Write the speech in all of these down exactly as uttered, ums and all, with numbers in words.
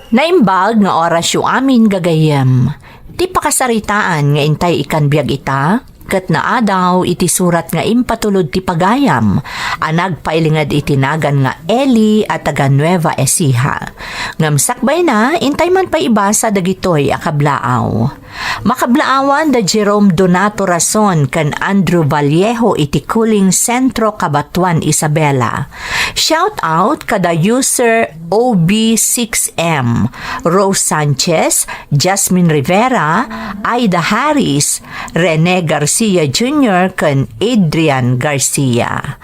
Naimbag nga orasyo amin, gagayyem. Ti pakasaritaan nga intay ikan biag ita, ket naadaw iti surat nga impatulod ti pagayam a nagpailinged iti nagan nga Eli a taga Nueva Ecija. Ngem sakbayna, intay man pay ibasa dagitoy a kablaaw. Makablaawan da Jerome Donato Rason ken Andrew Vallejo iti Kuling Sentro, Cabatuan, Isabela. Shout out kada user O B six M, Rose Sanchez, Jasmine Rivera, Aida Harris, Rene Garcia Junior ken Adrian Garcia.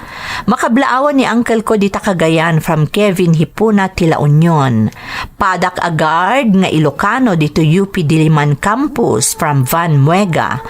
Makablaawan ni uncle ko dita Cagayan from Kevin Hipona ti La Union. Padak a guard nga Ilocano dito U P Diliman Campus from Van Muega.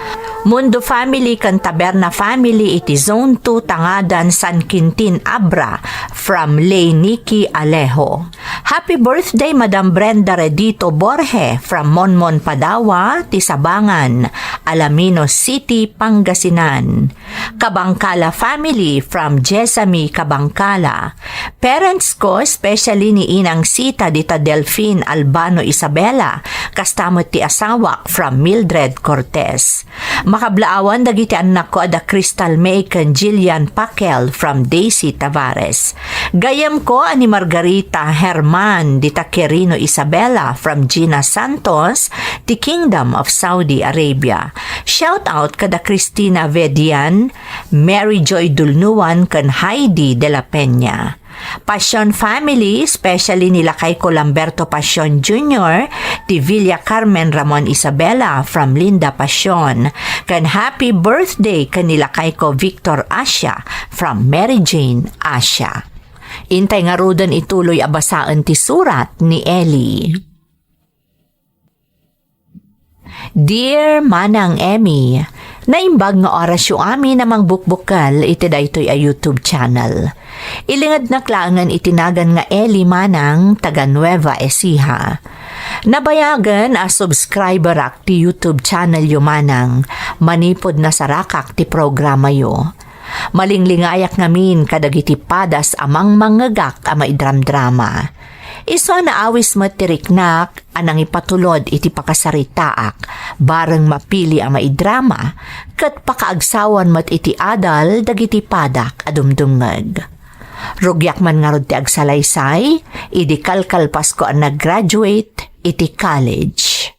Mundo family ken Taberna family iti Zone two Tangadan, San Quintin, Abra from Lay Nikki Alejo. Happy birthday, Madam Brenda Redito Borge from Monmon, Padaua, ti Sabangan, Alaminos City, Pangasinan. Kabangkala family from Jessamy Kabangkala. Parents ko, especially ni Inang Sita dita Delfin Albano Isabela, kasta met ti asawak from Mildred Cortez. Makablaawan dagiti annakko a da Crystal May ken Jillian Pakel from Daisy Tavares. Gayyemko a ni Margarita Herman dita Quirino Isabela from Gina Santos, ti Kingdom of Saudi Arabia. Shout out kada Christina Vedian, Mary Joy Dulnuan, ken Heidi de la Peña. Passion family, especially ni lakay ko Lamberto Passion Junior, ti Villa Carmen Ramon Isabela from Linda Passion, ken happy birthday ken ni lakay ko Victor Asia from Mary Jane Asia. Intay ngaruden ituloy a basaen ti surat ni Eli. Dear Manang Emmy, naimbag nga orasyo amin a mangbukbukkel iti daytoy a YouTube channel. Ilingednak laengen iti nagan nga Eli Manang, taga Nueva Ecija. Nabayagen a subscriberak ti YouTube channelyo, Manang, manipud nasarakak ti programayo. Malinglingayak ngamin kadagiti padas a mangmangngegak a maidramdrama. Isu a naawis met ti riknak a nangipatulod iti pakasaritaak, bareng mapili a maidrama, ket pakaagsawan met iti adal dagiti padak a dumdumngeg. Rugiak man ngarud ti agsalaysay, idi kalkalpasko a nag-graduate iti college.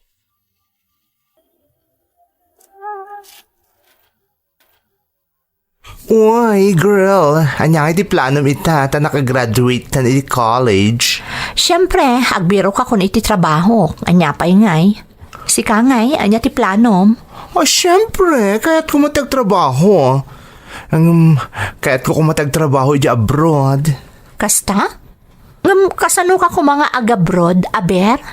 Uy, girl, ania ngay ti planom ita ta nakagraduate kan iti college? Siyempre, agbirok akon iti trabaho. Ania pay ngay? Sika ngay, ania ti planom? Oh, siyempre, kayatko met ti agtrabaho. Ngem, kayatko koma ti agtrabaho idiay abroad. Kasta? Ngem, kasanoka koma nga agabroad, aber?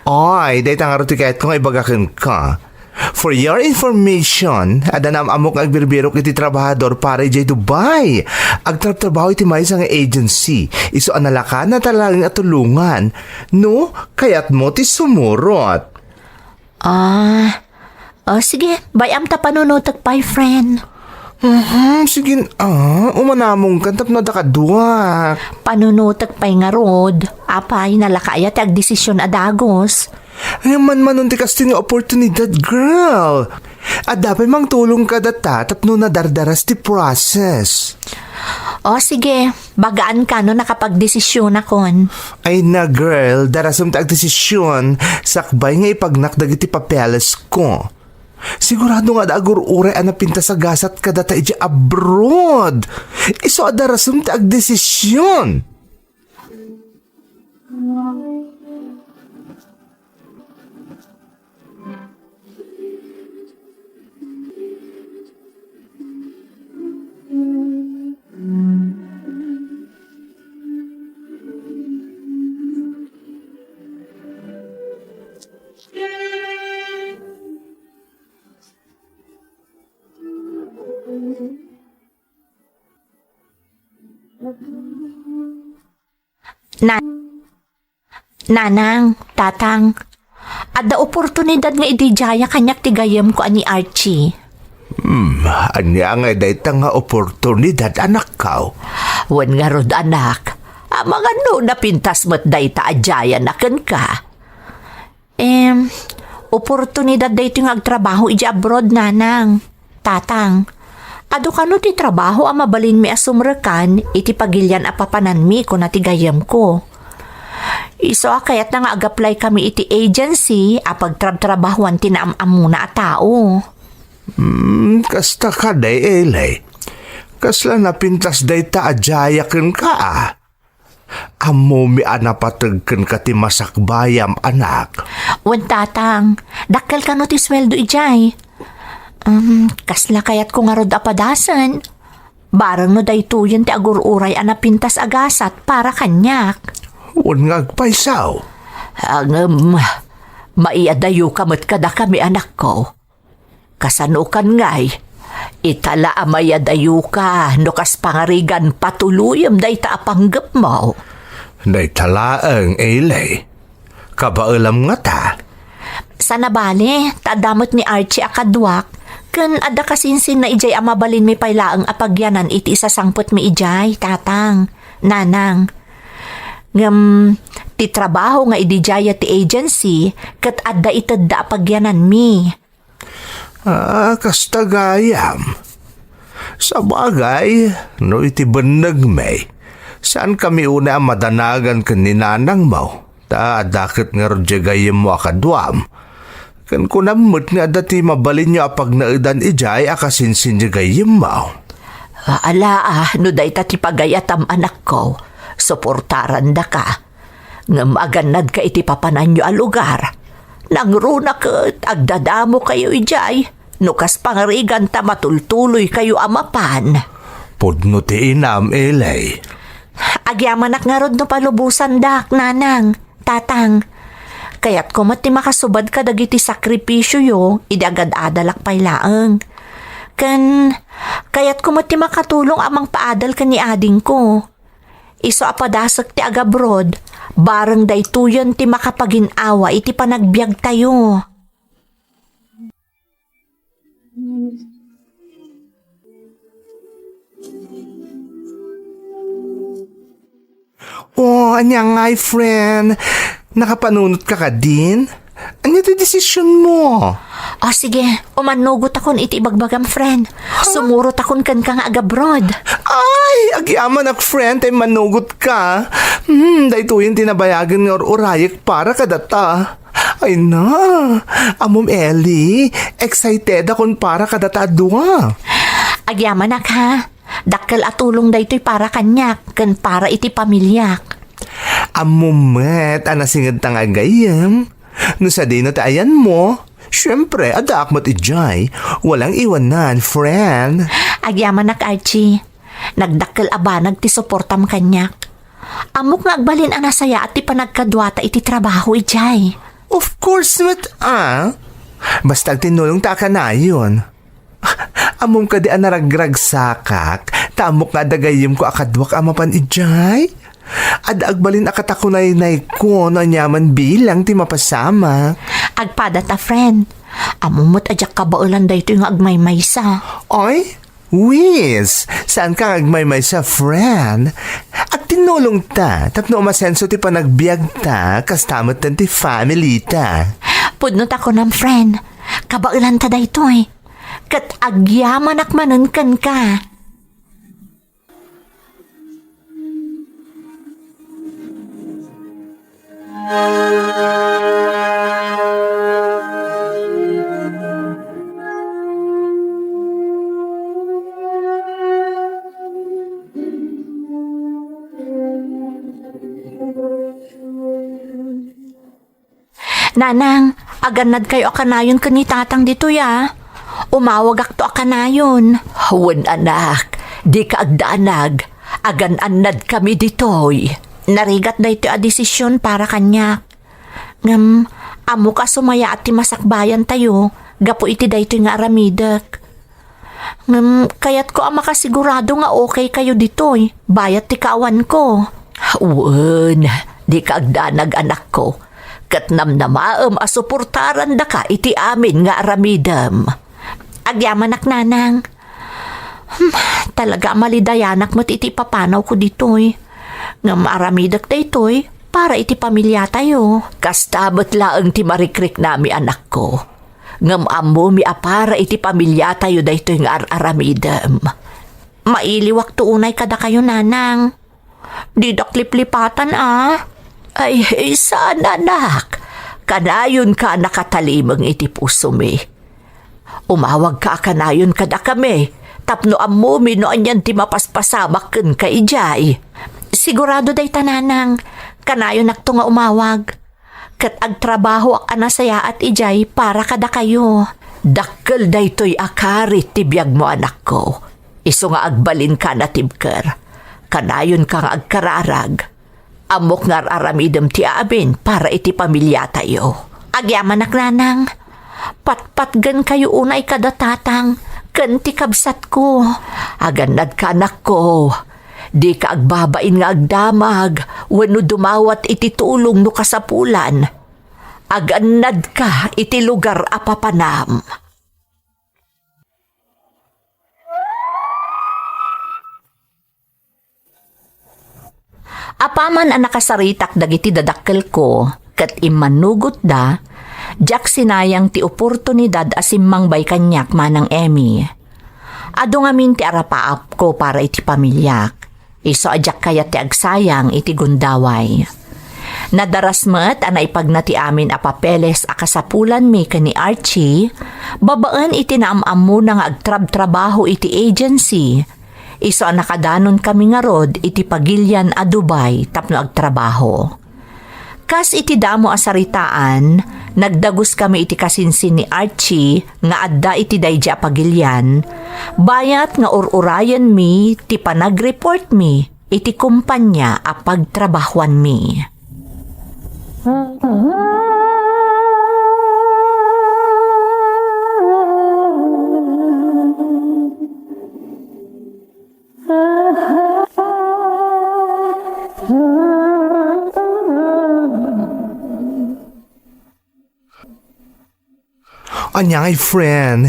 Ay, dayta ngarud ti kayatko nga ibaga kenka. For your information, adda am-ammok nga agbirbirok iti trabahador para idiay Dubai. Agtrabtrabaho iti maysa nga agency. Isu a nalaka na talaga nga tulongan. No, kayatmo ti sumurot. Ah, ah, sige, bay-am ta panunotek pay, friend. Mhm, sige, ah, umanamong kan tapno adda kaduak. Panunotek pay ngarud. Apay, nalaka aya ti agdesisyon a dagus? Ay, manmanon ti kastoy nga oportunidad, girl. Adda pay mangtulong kadata tapno nadardaras ti process. O, sige. Bagaan ka no nakapagdesisyonakon. Ay na, girl, darasem ti agdesisyon sakbay nga ipagnak dagiti papeles ko. Sigurado nga adda agur-uray a napintas a gasat kadata idiay abroad. Isu a darasem ti agdesisyon. Na-, Nanang, Tatang, adda oportunidad nga ididiaya kaniak ti gayyemko a ni Archie. Hmm, ania ngay dayta nga oportunidad, anakko? Wen ngarud, anak, amangan no napintas met dayta a diayana kenka. Em, oportunidad daytoy nga agtrabaho idiay abroad, nanang. Tatang, adu kano ti trabaho a mabalinmi a sumrekan iti pagilian a papananmi, kuna ti gayyemko. Isu a kayatna nga agaplay kami iti agency a pagtrabtrabahoan ti naam-ammona a tao. Hmm, kasta kadi, Eli. Kasla napintas dayta a diay a kenka, a. Ammomi a napateg kenka ti masakbayam, anak. Wen, tatang, dakkel kano ti sueldo idiay? Um, kasla kayatko ngarud a padasen? Bareng no daytoyen ti agur-uray a napintas a gasat para kaniak. Wen nga agpayso. Ngem, maiadayoka met kadakami, anakko. Kasanokan ngay? Ita la a maiadayoka no kas pangarigan patuloyem dayta a panggepmo. Dayta laeng, Eli. Kabaelam ngata? Saan a bale, ta adda met ni Archie a kaduak, ken adda kasinsinna idiay a mabalinmi pay laeng a pagyanan iti isasangpetmi idiay, tatang, nanang. Ngem, ti trabaho nga idiay ti agency, ket adda itedda a pagyananmi. Ah, kasta gayam. Sabagay, no iti bennegmi, saankami unay a madanagan ken ni nanangmo, ta adda ket ngarud diay gayyemmo a kaduam. Ken kunam met nga adda ti mabalinyo a pagnaedan idiay a kasinsin diay gayyemmo. Ala, ah, no dayta ti pagayatam, anakko, suportarandaka. Ngem agannadka iti papananyo a lugar. Nangruna ket agdadamokayo idiay, no kas pangarigan ta matultuloykayo a mapan. Pudno ti inam, Eli. Agyamanak ngarud no palubosandak, nanang, tatang. Kayatko met ti makasubad kadagiti sakripisioyo idi agad-adalak pay laeng. Ken, kayatko met ti makatulong a mangpaadal ken ni adingko. Isu a padasek ti agabroad, bareng daytoyen ti makapagin-awa iti panagbiagtayo. Oh, ania ngay, friend? Nakapanunotka kadin? Ania ti desisionmo? O sige, umannugotakon iti ibagbagam, friend. Sumurotakon kenka nga agabroad. Ay, agyamanak, friend, ta immanugotka. Hmm, daytoyen ti nabayagen nga ur-urayek para kadata. Ay na, ammom, Eli, excited akon para kadata a dua. Agyamanak, ha? Dakkel a tulong daytoy para kaniak ken para iti pamiliak. Ammom met a nasingedta nga gayyem. No sadino ti ayanmo, siempre, addaak met idiay. Walang iwanan, friend. Agyamanak, Archie. Nagdakkel a banag ti suportam kaniak. Ammok nga agbalin a nasayaat ti panagkaduata iti trabaho idiay. Of course met, ah. Basta agtinnulongta a kanayon. Ammom kadi a naragragsakak, ta ammok nga adda gayyemko a kaduak a mapan idiay? Adda agbalin a katakunaynayko no aniaman bilang ti mapasamak. Agpada ta, friend. Ammom met a diak kabaelan daytoy nga agmaymaysa. Ay, wis, saanka nga agmaymaysa, friend? Agtinnulongta tapno umasenso ti panagbiagta, kasta met ti family ta. Pudno ta kunam, friend. Kabaelanta daytoy. Ket agyamanak manen kenka. Nanang, agannadkayo a kanayon ken ni Tatang ditoy, a. Umawagakto a kanayon. Wen, anak, dika agdanag. Agan-annadkami ditoy. Narigat daytoy a desisyon para kaniak. Ngem, ammok a sumayaat ti masakbayantayo gapu iti daytoy nga aramidek. Ngem kayatko a makasigurado nga okay kayo ditoy, bayat ti kaawanko. Wen, dika agdanag, anakko, ket namnamaem a suportarandaka iti amin nga aramidem. Agyamanak, nanang. Hmm, talaga a malidayanak met iti ipapanawko ditoy. Ngem aramidek daytoy, para iti pamiliatayo. Kasta met laeng ti marikriknami, anakko. Ngem ammomi a para iti pamiliatayo daytoy nga ar-aramidem. Mailiwakto unay kadakayo, nanang. Didak liplipatan, a. Ay, saan, anak. Kanayonka a nakatalimeng iti pusomi. Umawagka a kanayon kadakami, tapno ammomi no anian ti mapaspasamak kenka idiay. Sigurado dayta, nanang. Kanayonakto nga umawag. Ket agtrabahoak a nasayaat idiay para kadakayo. Dakkel daytoy a karit ti biagmo, anakko. Isu nga agbalinka a natibker. Kanayonka nga agkararag. Ammok nga ar-aramidem ti amin para iti pamiliatayo. Agyamanak, nanang. Patpatgenkayo unay kada tatang ken ti kabsatko. Agannadka, anakko. Dika agbabain nga agdamag wenno dumawat iti tulong no kasapulan. Agannadka iti lugar a papanam. Apaman a nakasaritak dagiti dadakkelko ket immannugotda, diak sinayang ti oportunidad a simmangbay kaniak, Manang Emmy. Adu ngamin ti arapaapko para iti pamiliak. Isu a diak kayat ti agsayang iti gundaway. Nadaras met a naipagna ti amin a papeles a kasapulanmi ken ni Archie babaen iti naam-ammona nga agtrabtrabaho iti agency. Isu a nakadanon kami ngarud iti pagilian a Dubai tapno agtrabaho. Kas iti damo a saritaan, nagdagus kami iti kasinsin ni Archie nga adda iti daydi a pagilian, bayat nga ur-urayenmi ti panagreportmi iti kompania a pagtrabahoanmi. Ania ngay, friend?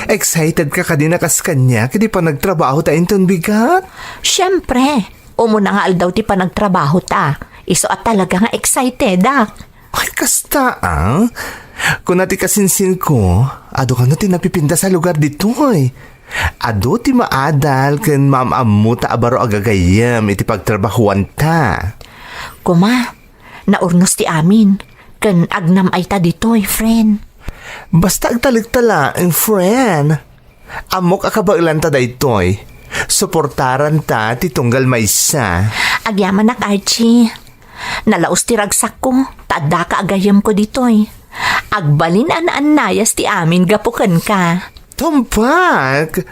Excited ka kadi a kas kaniak iti panagtrabaho ta inton bigat? Siempre, umuna nga aldaw ti panagtrabaho ta. Isu a talaga nga excited, ah. Ay, kasta, ah. Kuna ti kasinsin ko, adu kano ti napipintas a lugar ditoy. Adu ti maadal ken maam-ammota a baro a gagayyem iti pagtrabahoanta. Kuma, naurnos ti amin, ken agnam-ayta ditoy, friend. Basta agtalekta laeng, friend. Ammok a kabaelanta daytoy. Suportaranta ti tunggal maysa. Agyamanak, Archie. Nalaus ti ragsakko, ta addaka a gayyemko ditoy. Agbalin a naannayas ti amin gapu kenka. Tumpak!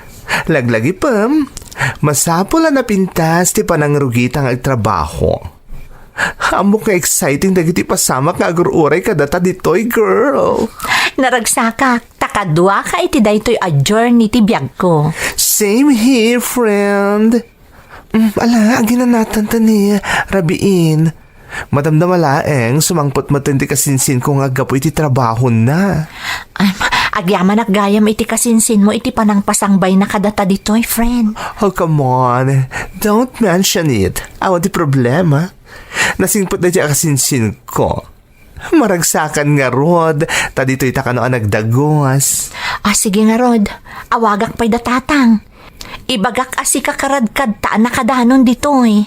Laglagipem, masapul a napintas ti panangrugita nga agtrabaho. Ammok nga exciting dagiti pasamak nga agur-uray kadata ditoy, girl. Naragsakak, ta kaduaka iti daytoy a journey ti biagko. Same here, friend. Mm, ala, aginanatan ta ni rabiin. Madamdama laeng, sumangpet met ti kasinsinko nga aggapu iti trabahona. Ay, agyamanak gayam iti kasinsinmo iti panangpasangbayna kadata ditoy, friend. Oh, come on. Don't mention it. Awan ti problema. Nasingpet daydi a kasinsinko. Maragsakan ngarud, ta ditoy ta kano a nagdagus. Ah, sige ngarud. Awagak pay da tatang. Ibagak a sika karadkadta a nakadanon ditoy.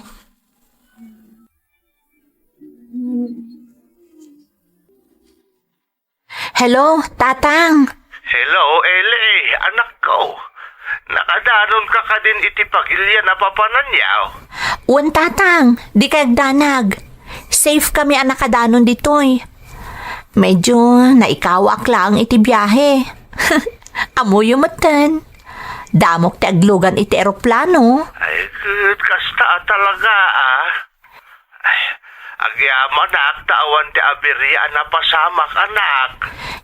Hello, Tatang. Hello, Eli, anakko. Nakadanonka kadin iti pagilian a papananyaw? Wen, Tatang, dikay agdanag. Safe kami a nakadanon ditoy. Medyo naikawaak laeng iti biahe. Ammoyo metten. Damok ti aglugan iti eroplano. Ay, ket kasta a talaga, ah. Ay, agyamanak ta awan ti abiria a napasamak, anak.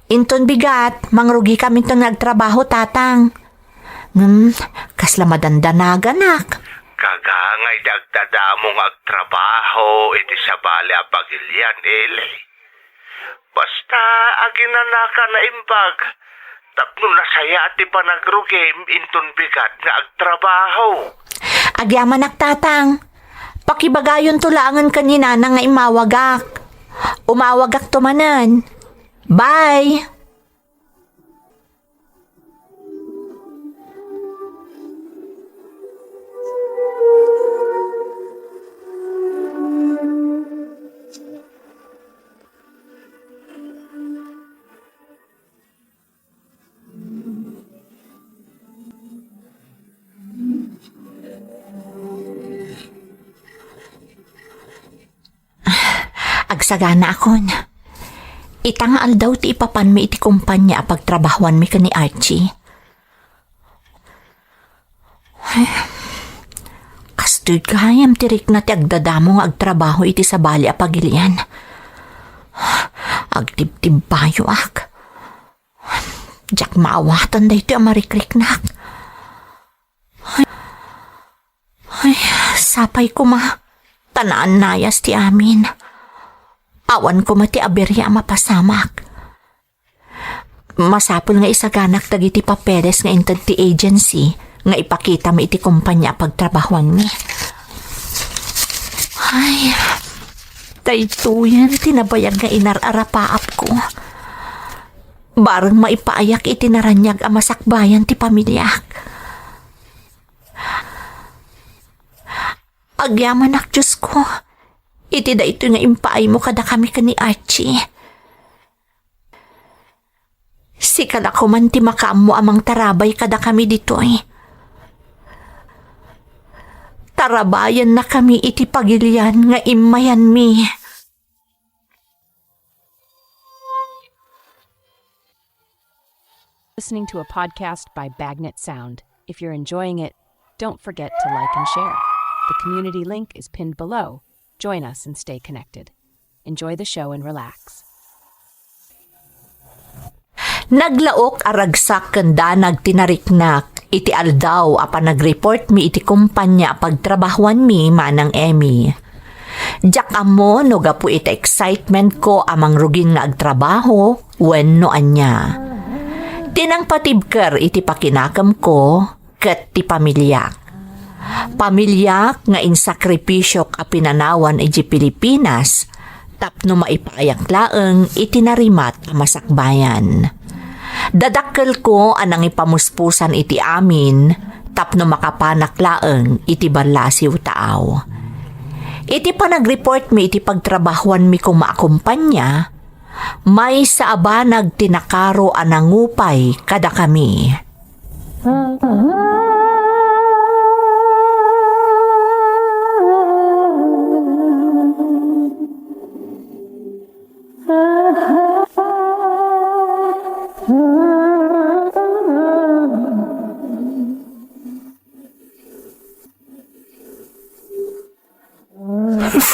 Inton bigat, mangrugikaminton nga agtrabaho, Tatang. Ngem, kasla madandanaganak. Kagangay ti agdadamo nga agtrabaho iti sabali a pagilian, Eli. Basta aginanaka naimbag, tapno nasayaat ti panagrugim inton bigat nga agtrabaho. Agyamanak, Tatang. Pakibagayonto laengen ken ni Nana nga immawagak. Umawagakto manen. Bye! Agsaganaakon. Ita nga aldaw ti ipapanmi iti kompania a pagtrabahoanmi ken ni Archie. Ay, kastoy gayam ti rikna ti agdadamo nga agtrabaho iti sabali a pagilian. Agtibtibbayoak. Diak maawatan daytoy a marikriknak. Ay, ay, sapay koma. Ta naannayas ti amin. Awan koma ti abiria a mapasamak. Masapul nga isaganak dagiti papeles nga inted ti agency nga ipakitami iti kompania a pagtrabahoanmi. Ay, daytoyen ti nabayag nga inar-arapaapko. Bareng maipaayak iti naraniag a masakbayan ti pamiliak. Agyamanak, Diosko, iti daytoy nga impaaymo kadakami ken ni Archie. Sika la koman ti makaammo a mangtarabay kadakami ditoy. Tarabayannakami iti pagilian nga immayanmi. Listening to a podcast by Bagnet Sound. If you're enjoying it, don't forget to like and share. The community link is pinned below. Join us and stay connected. Enjoy the show and relax. Naglaok a ragsak ken danag ti nariknak iti aldaw a panagreportmi iti kompania a pagtrabahoanmi, Manang Emmy. Diak ammo no gapu iti excitementko a mangrugin nga agtrabaho wenno ania. Ti nangpatibker iti pakinakemko ket ti pamiliak. Pamiliak nga insakripisiok a pinanawan idiay Pilipinas tapno maipaayak laeng iti narimat a masakbayan. Dadakkelko a nangipamuspusan iti amin tapno makapanak laeng iti ballasiw taaw. Iti panagreportmi iti pagtrabahoanmi koma a kompania, maysa a banag ti nakaro a nangupay kadakami.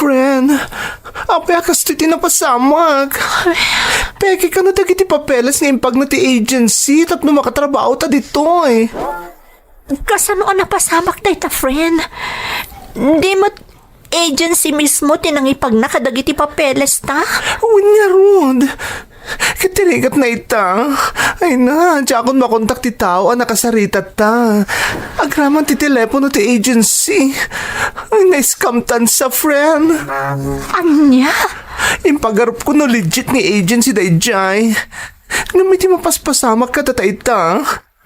Friend, apay a kastoy ti napasamak? Peke kano dagiti papeles nga impagna ti agency tapno makatrabaho ta ditoy? Kasano a napasamak dayta, friend? Di met agency mismo ti nangipagna kadagiti papeles ta? Wen ngarud. Ket ti rigatna ita, ay na, diakon makontak ti tao a nakasarita ta. Agraman ti telepono ti agency. Ay, na-scam tan sa, friend. Ania? Impagarupko no legit nga agency daydiay. Ngem iti mapaspasamak kadata ita.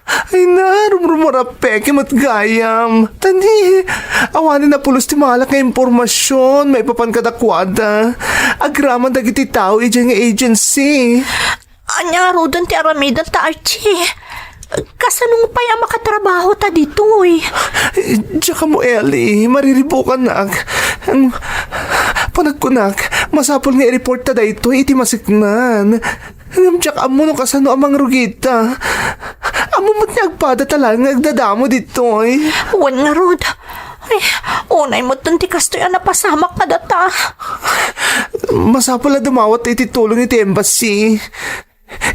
Ay na, rumrumura peke met gayam. Tani, awanen a pulos ti malak nga impormasion maipapan kadakuada. Agraman dagiti tao idiay nga agency. Ania ngaruden ti aramiden ta, Archie? Kasano pay a makatrabaho ta ditoy? Diak ammo, Ellie, mariribukanak. Panagkunak, masapul nga i-report ta daytoy iti masiknan. Ngem diak ammo no kasano a mangrugita. Ammom met nga agpada ta laeng nga agdadamo ditoy. Wen ngarud. Ay, unay metten ti kastoy a napasamak kadata. Masapul a dumawat iti tulong iti embassy.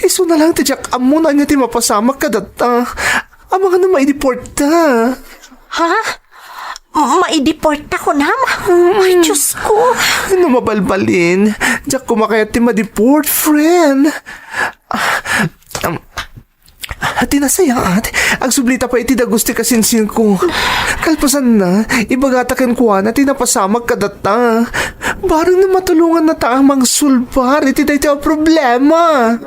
Isuna laeng ti diak ammo no ania ti mapasamak kadata. Amangan a maideportta. Ha? Maideportta kunam? Ay, Diyos ko. No mabalbalin, diak koma kayat ti madeport, friend. Um, Ati nasayaat, agsublita pay iti dagus ti kasinsinko. Kalpasanna, ibagata kenkuana ti napasamak kadata. Bareng no matulongannata a mangsulbar iti daytoy a problema.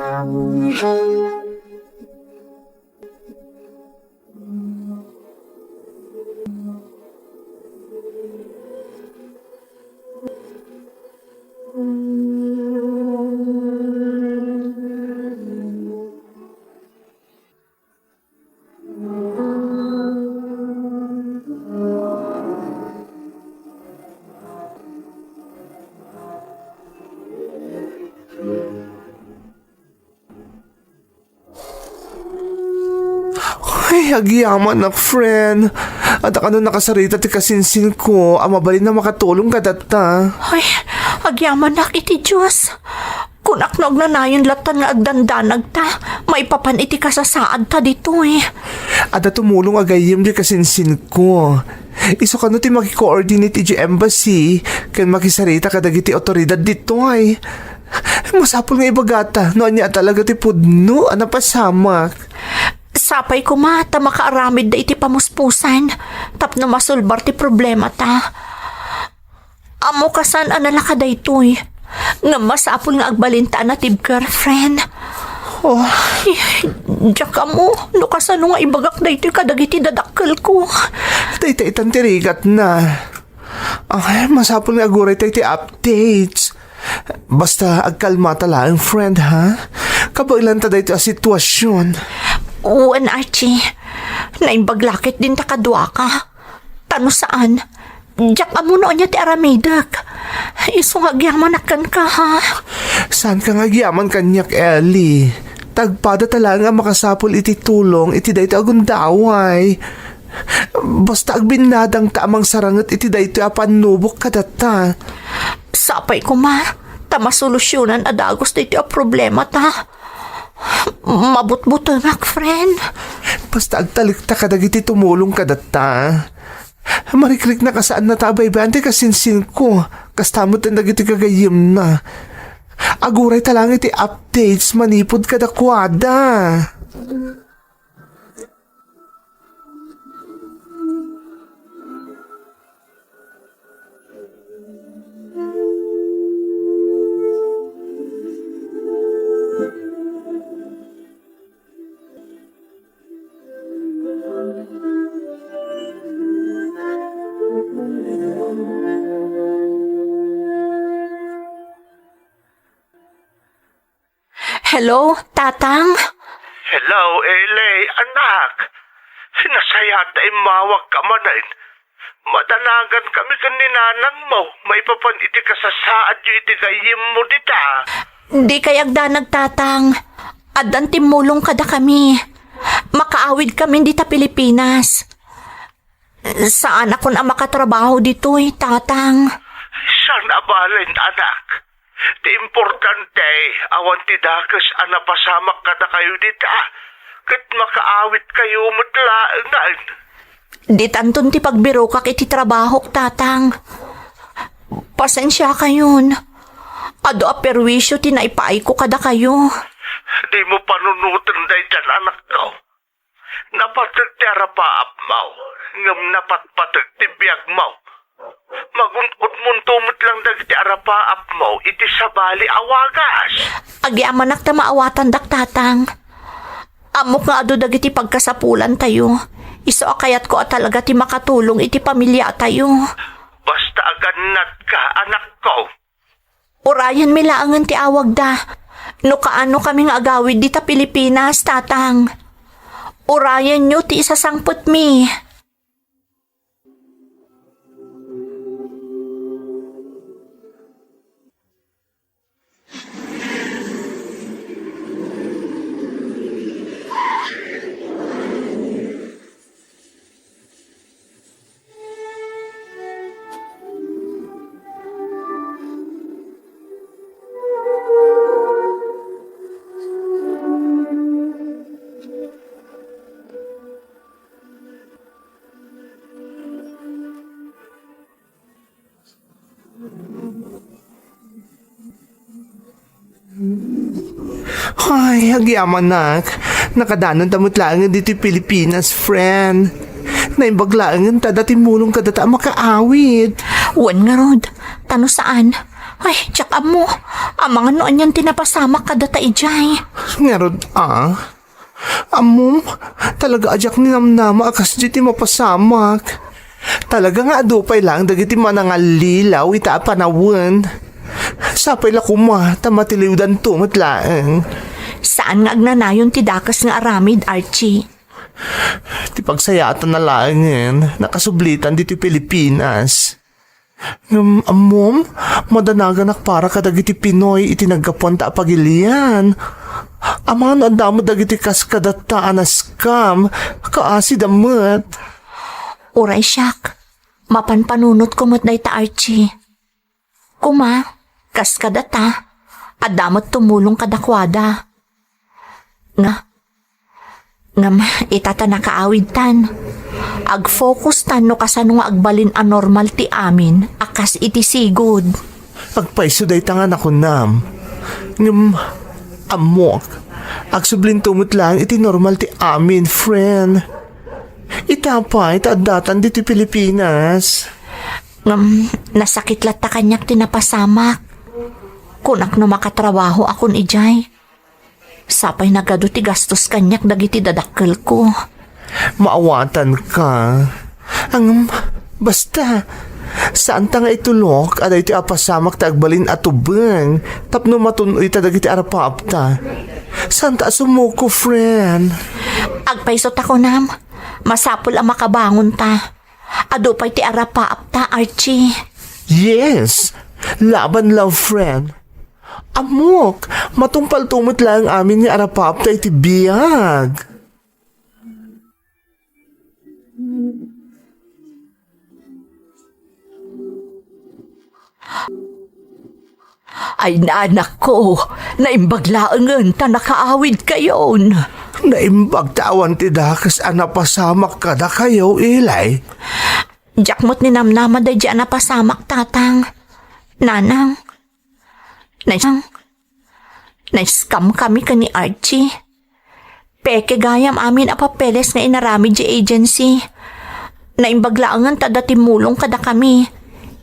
Ay, agyamanak, friend. Adda kano nakasarita ti kasinsinko a mabalin a makatulong kadata. Ay, agyamanak iti Dios. Kunak no agnanayon lattan nga agdandanagta, maipapan iti kasasaadta ditoy. Adda tumulong a gayyem ti kasinsinko. Isu kano ti maki-coordinate iti embassy ken makisarita kadagiti awtoridad ditoy. Masapul nga ibagata no ania talaga ti pudno a napasamak. Sapay koma ta makaaramidda iti pamuspusan tapno masulbar ti problemata. Ammo kasano a nalaka daytoy. Ngem masapul nga agbalinta a natibker, friend. Oh. Ay, diak ammo no kasano nga ibagak daytoy kadagiti dadakkelko. Dayta itan ti rigatna. Ay, masapul nga agurayta iti updates. Basta agkalmata laeng, friend, ha? Kabaelanta daytoy a sitwasyon. Wen, Archie. Naimbag la ketdin ta kaduaka. Ta no saan, diak ammo no ania ti aramidek. Isu nga agyamanak kenka, ha? Saanka nga agyaman kaniak, Ellie? Ta agpadata laeng a makasapul iti tulong iti daytoy a gundaway. Basta agbinnadangta a mangsaranget iti daytoy a pannubok kadata. Sapay koma, ta masolusyonan a dagus daytoy a problemata. Mabutbutengak, friend. Basta agtalekta kadagiti tumulong kadata. Marikriknak a saannata a baybay-an ti kasinsinko, kasta met dagiti gagayyemna. Agurayta laeng iti updates manipud kadakuada. Hello, Tatang? Hello, Ellie, anak. Nasayaat ta immawagka manen. Madanagan kami ken ni nanangmo maipapan iti kasasaadyo iti gayyemmo dita. Dikay agdanag, Tatang. Addan timmulong kadakami. Makaawid kami dita Pilipinas. Saanakon a makatrabaho ditoy, Tatang. Saan a balen, anak. Ti importante, awan ti dakes a napasamak kadakayo dita, ket makaawidkayo met laengen. Ditanton ti pagbirokak iti trabahok, Tatang. Pasensiakayon. Adu a perwisyo ti naipaayko kadakayo. Dimo panunoten daytan, anakko. Napateg ti arapaapmo, ngem napatpateg ti biagmo. Magun-odmonto met lang dagiti arapaapmo iti sabali a wagas. Agyamanak ta maawatandak, Tatang. Ammok nga adu dagiti pagkasapulantayo. Isu a kayatko a talaga ti makatulong iti pamiliatayo. Basta agannatka, anakko. Urayenmi laengen ti awagda. No kaano kami nga agawid dita Pilipinas, Tatang. Urayenyo ti isasangpetmi. Ay, agyamanak. Nakadanonta met laengen ditoy Pilipinas, friend. Naimbag laengen ta adda timmulong kadata a makaawid. Wen ngarud, ta no saan? Ay, diak ammo. Amangan no anian ti napasamak kadata idiay. Ngarud, ah? Ammom, talaga a diak ninamnama a kasdiay ti mapasamak. Talaga nga adu pay laeng dagiti manangallilaw ita a panawen. Sapay la koma ta matiliwdanto met laeng. Saan nga agnanayon ti dakes nga aramid, Archie? Ti pagsayaatna laengen, nakasublitan ditoy Pilipinas. Ngem, ammom, madanaganak para kadagiti Pinoy iti naggapuanta a pagilian. Amangan no adda met dagiti kas kadata a na-scam, kaasida met. Uray siak, mapanpanunotko met dayta, Archie. Koma, kas kadata, adda met tumulong kadakuada. Nga, ngem, ita ta nakaawidtan. Ag-focustan no kasano nga agbalin a normal ti amin a kas iti sigud. Agpayso dayta nga nakunam. Ngem, ammok, agsublinto met laeng iti normal ti amin, friend. Ita pay ta addatan ditoy Pilipinas. Ngem, nasakit latta kaniak ti napasamak. Kunak no makatrabahoakon idiay. Sapay nagadu ti gastos kaniak dagiti dadakkelko. Maawatanka. Ngem, basta, saanta nga itulok a daytoy a pasamak ta agbalin a tubeng tapno matun-oyta dagiti arapaapta. Saanta a sumuko, friend. Agpayso ta kunam, masapul a makabangonta. Adu pay ti arapaapta, Archie. Yes, laban, love, friend. Ammok, matungpalto met laeng amin nga arapaapta iti biag. Ay, nanakko, naimbag laengen ta nakaawidkayon. Naimbag ta awan ti dakes a napasamak kadakayo, Eli. Diak met ninamnama daydi a napasamak, Tatang. Nanang, Nais-, na-scam kami ken ni Archie. Peke gayam amin a papeles nga inaramid ti agency. Naimbag laengen ta adda timmulong kadakami.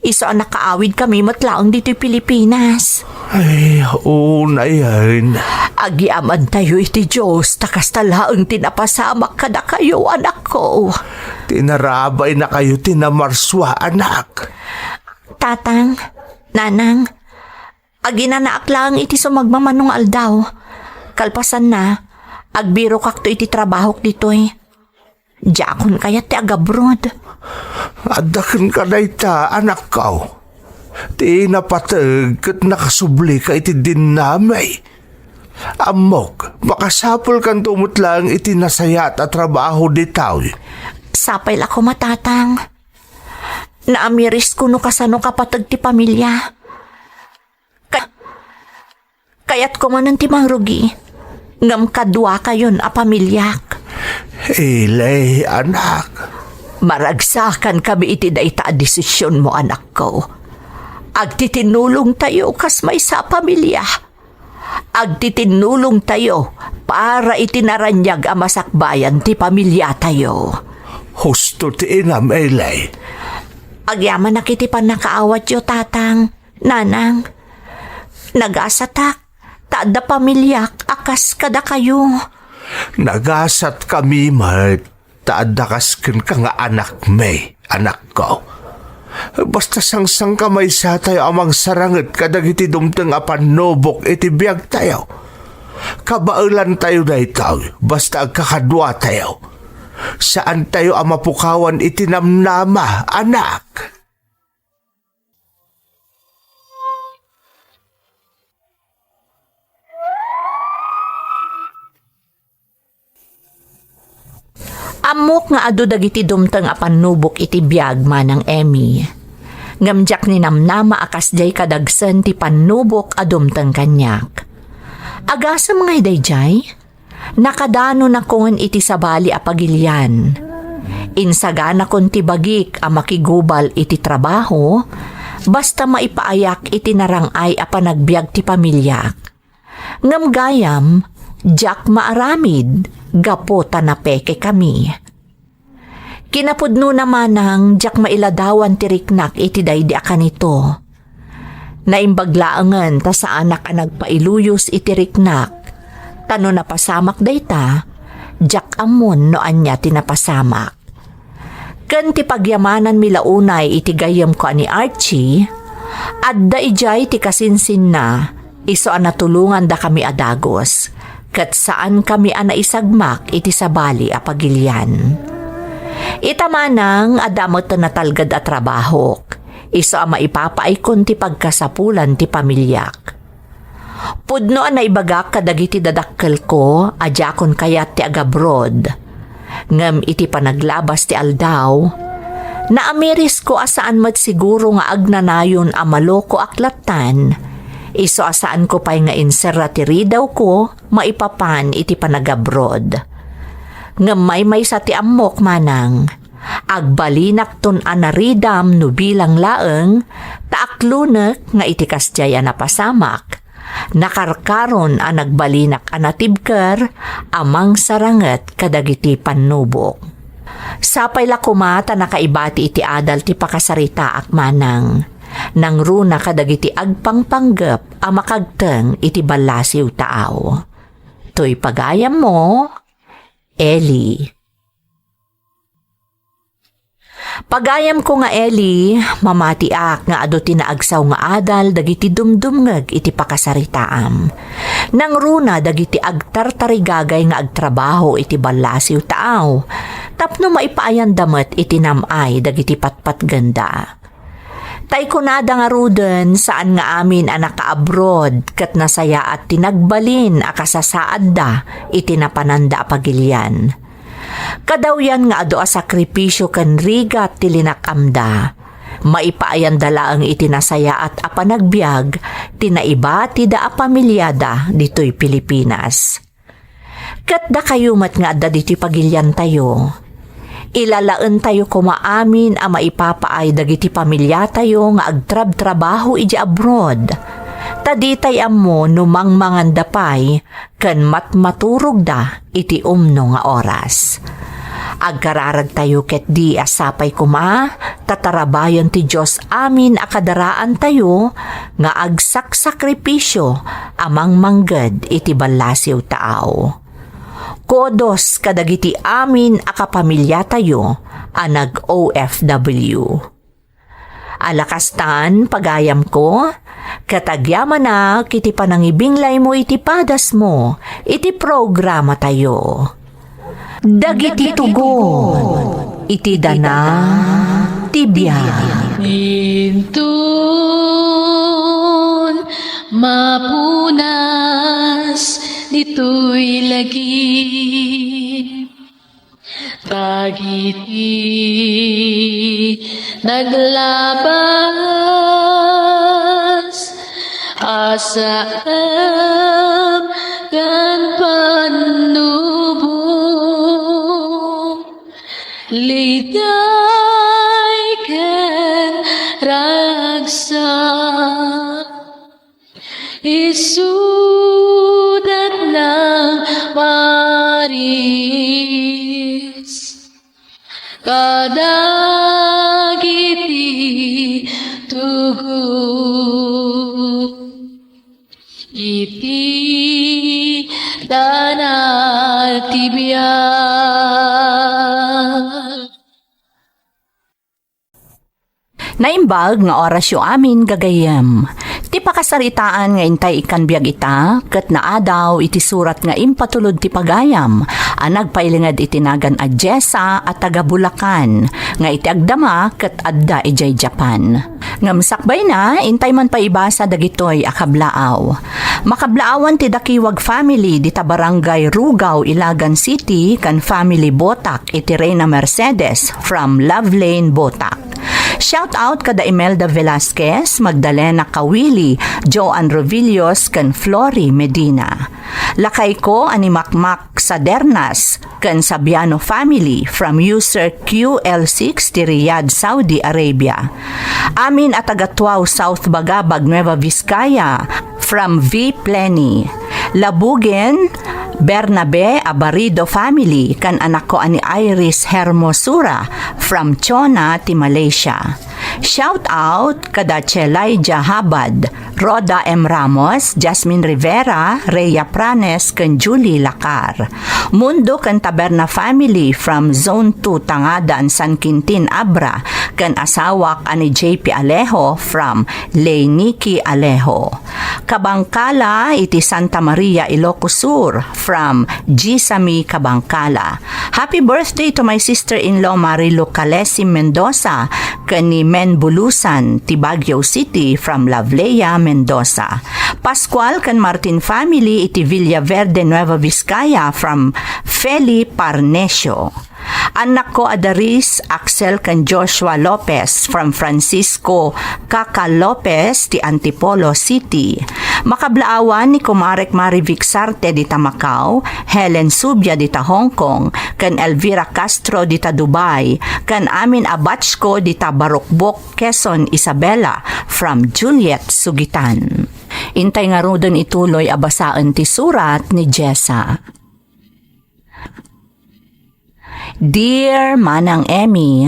Isu a nakaawid kami met laeng ditoy Pilipinas. Ay, unayen. Agyamantayo iti Dios, ta kasta laeng ti napasamak kadakayo, anakko. Ti narabaynakayo ti namarsua, anak. Tatang, Nanang, Aginanaak laeng iti sumagmamano nga aldaw. Kalpasanna, agbirokakto iti trabahok ditoy. Diakon kayat ti agabroad. Adda kenka dayta, anakko. Ti napateg ket nakasublika iti dinamay. Ammok, makasapulkanto met laeng iti nasayaat a trabaho ditoy. Sapay la koma, Tatang. Naamirisko no kasano kapateg ti pamilya. Ka-, kayatko manen ti mangrugi, ngem kaduakayon a pamiliak. Eli, anak. Maragsakankami iti dayta a desisionmo, anakko. Agtitinnulongtayo kas maysa a pamilya. Agtitinnulongtayo para iti naraniag a masakbayan ti pamiliatayo. Husto ti inam, Eli. Agyamanak iti pannakaawatyo, Tatang. Nanang, nagasatak, ta adda pamiliak a kas kadakayo. Nagasatkami met, ta adda kas kenka nga anakmi, anakko. Basta sangsangkamaysatayo a mangsaranget kadagiti dumteng a pannubok iti biagtayo. Kabaelantayo daytoy, basta agkakaduatayo. Saantayo a mapukawan iti namnama, anak. Ammok nga adu dagiti dumteng a pannubok iti biag, Manang Emmy. Ngem diak ninamnama a kasdiay kadagsen ti pannubok a dumteng kaniak. Agasem ngay daydiay? Nakadanonakon iti sabali a pagilian. Insaganakon ti bagik a makigubal iti trabaho, basta maipaayak iti narang-ay a panagbiag ti pamiliak. Ngem gayam, Diak maaramid gapu ta napekekami. Kinapudnona manang diak mailadawan ti riknak iti daydi a kanito. Naimbag laengen ta saanak a nagpailuyos iti riknak, ta no napasamak dayta, diak ammon no ania ti napasamak. Ken ti pagyamananmi la unay iti gayyemko a ni Archie, adda idiay ti kasinsinna, isu a natulongandakami a dagus, ket saankami a naisagmak iti sabali a pagilian. Ita manang, adda met natalged a trabahok, isu a maipapaaykon ti pagkasapulan ti pamiliak. Pudno a naibagak kadagiti dadakkelko a diakon kayat ti agabroad. Ngem iti panaglabas ti aldaw, naamirisko a saan met siguro nga agnanayon a malokoak lattan, isu a saanko pay nga inserra ti ridawko maipapan iti panagabroad. Ngem maymaysa ti ammok manang, agbalinakton a naridam no bilang laeng, ta aklonek nga iti kasdiay a napasamak, nakarkaron a nagbalinak a natibker a mangsaranget kadagiti pannubok. Sapay la koma ta nakaibati iti adal ti pakasaritaak manang, nangruna kadagiti agpangpanggep a makagteng iti ballasiw taaw. Toy pagayammo, Eli. Pagayamko nga Eli, mamatiak nga adu ti naagsaw nga adal dagiti dumdumngeg iti pakasaritaam. Nangruna dagiti agtartarigagay nga agtrabaho iti ballasiw taaw, tapno maipaayanda met iti nam-ay dagiti patpatgenda. Ta ikunada ngaruden, saan nga amin a naka-abroad ket nasayaat ti nagbalin a kasasaadda iti napananda a pagilian. Kadawyan nga adu a sakripisio ken rigat ti linak-amda, maipaayanda laeng iti nasayaat a panagbiag ti naibatida a pamiliada ditoy Pilipinas. Ket dakayo met nga adda ditoy pagiliantayo, ilalaentayo koma amin a maipapaay dagiti pamiliatayo nga agtrabtrabaho idiay abroad, ta ditay ammo no mangmanganda pay ken matmaturogda iti umno nga oras. Agkararagtayo ketdi a sapay koma ta tarabayen ti Dios amin a kadaraantayo nga agsaksakripisio a mangmangged iti ballasiw taaw. Kudos kadagiti amin a kapamiliatayo a nag-O F W. Ala kastan, pagayamko, ket agyamanak iti panangibinglaymo iti padasmo iti programatayo. Dagiti tugon iti dana ti biag. Inton mapunas ditoy lagip, dagiti naglabas a saem ken pannubok, liday ken ragsak, isudat nang maris kadagiti tugon iti dana ti biag. Naimbag nga orasyo amin, gagayyem. Ti pakasaritaan nga intay ikkan biag ita, ket naadaw iti surat nga impatulod ti pagayam a nagpailinged iti nagan a Jessa a taga Bulacan, nga iti agdama ket adda idiay Japan. Ngem sakbayna, intay man pay ibasa dagitoy a kablaaw. Makablaawan ti Dakiwag family dita Barangay Rugao, Ilagan City, ken family Botak iti Reyna Mercedes from Love Lane, Botak. Shout out kada Imelda Velasquez, Magdalena Kawili, Joan Rovillos, ken Flory Medina. Lakayko a ni Makmak Sadernas ken Sabiano family from user Q L six ti Riyadh, Saudi Arabia. Amin a taga Tuaw, South Bagabag, Nueva Vizcaya, from V Pleni. Labugen, Bernabe Abarido family ken anakko a ni Iris Hermosura from Chona ti Malaysia. Shout out kada Chelaija Habad, Rhoda M Ramos, Jasmine Rivera, Rhea Pranes, ken Julie Lacar. Mundo ken Taberna family from Zone two Tangadan, San Quintin, Abra, ken asawak a ni J P Alejo from Leynique Alejo. Kabangkala iti Santa Maria, Ilocos Sur, from Gisami Kabangkala. Happy birthday to my sister-in-law Marilu Calesi Mendoza ken ni Men Bulusan ti Baguio City from Loveleia Mendoza. Pascual ken Martin family iti Villaverde, Nueva Vizcaya from Feli Parnesio. Annakko a Daris, Axel ken Joshua Lopez from Francisco Kaka Lopez ti Antipolo City. Makablaawan ni Kumarek Marivic Sarte dita Macau, Helen Subia dita Hong Kong, ken Elvira Castro dita Dubai, ken amin a batchko dita Barukbok, Quezon, Isabela from Juliet Sugitan. Intay ngaruden ituloy a basaen ti surat ni Jessa. Dear Manang Emmy,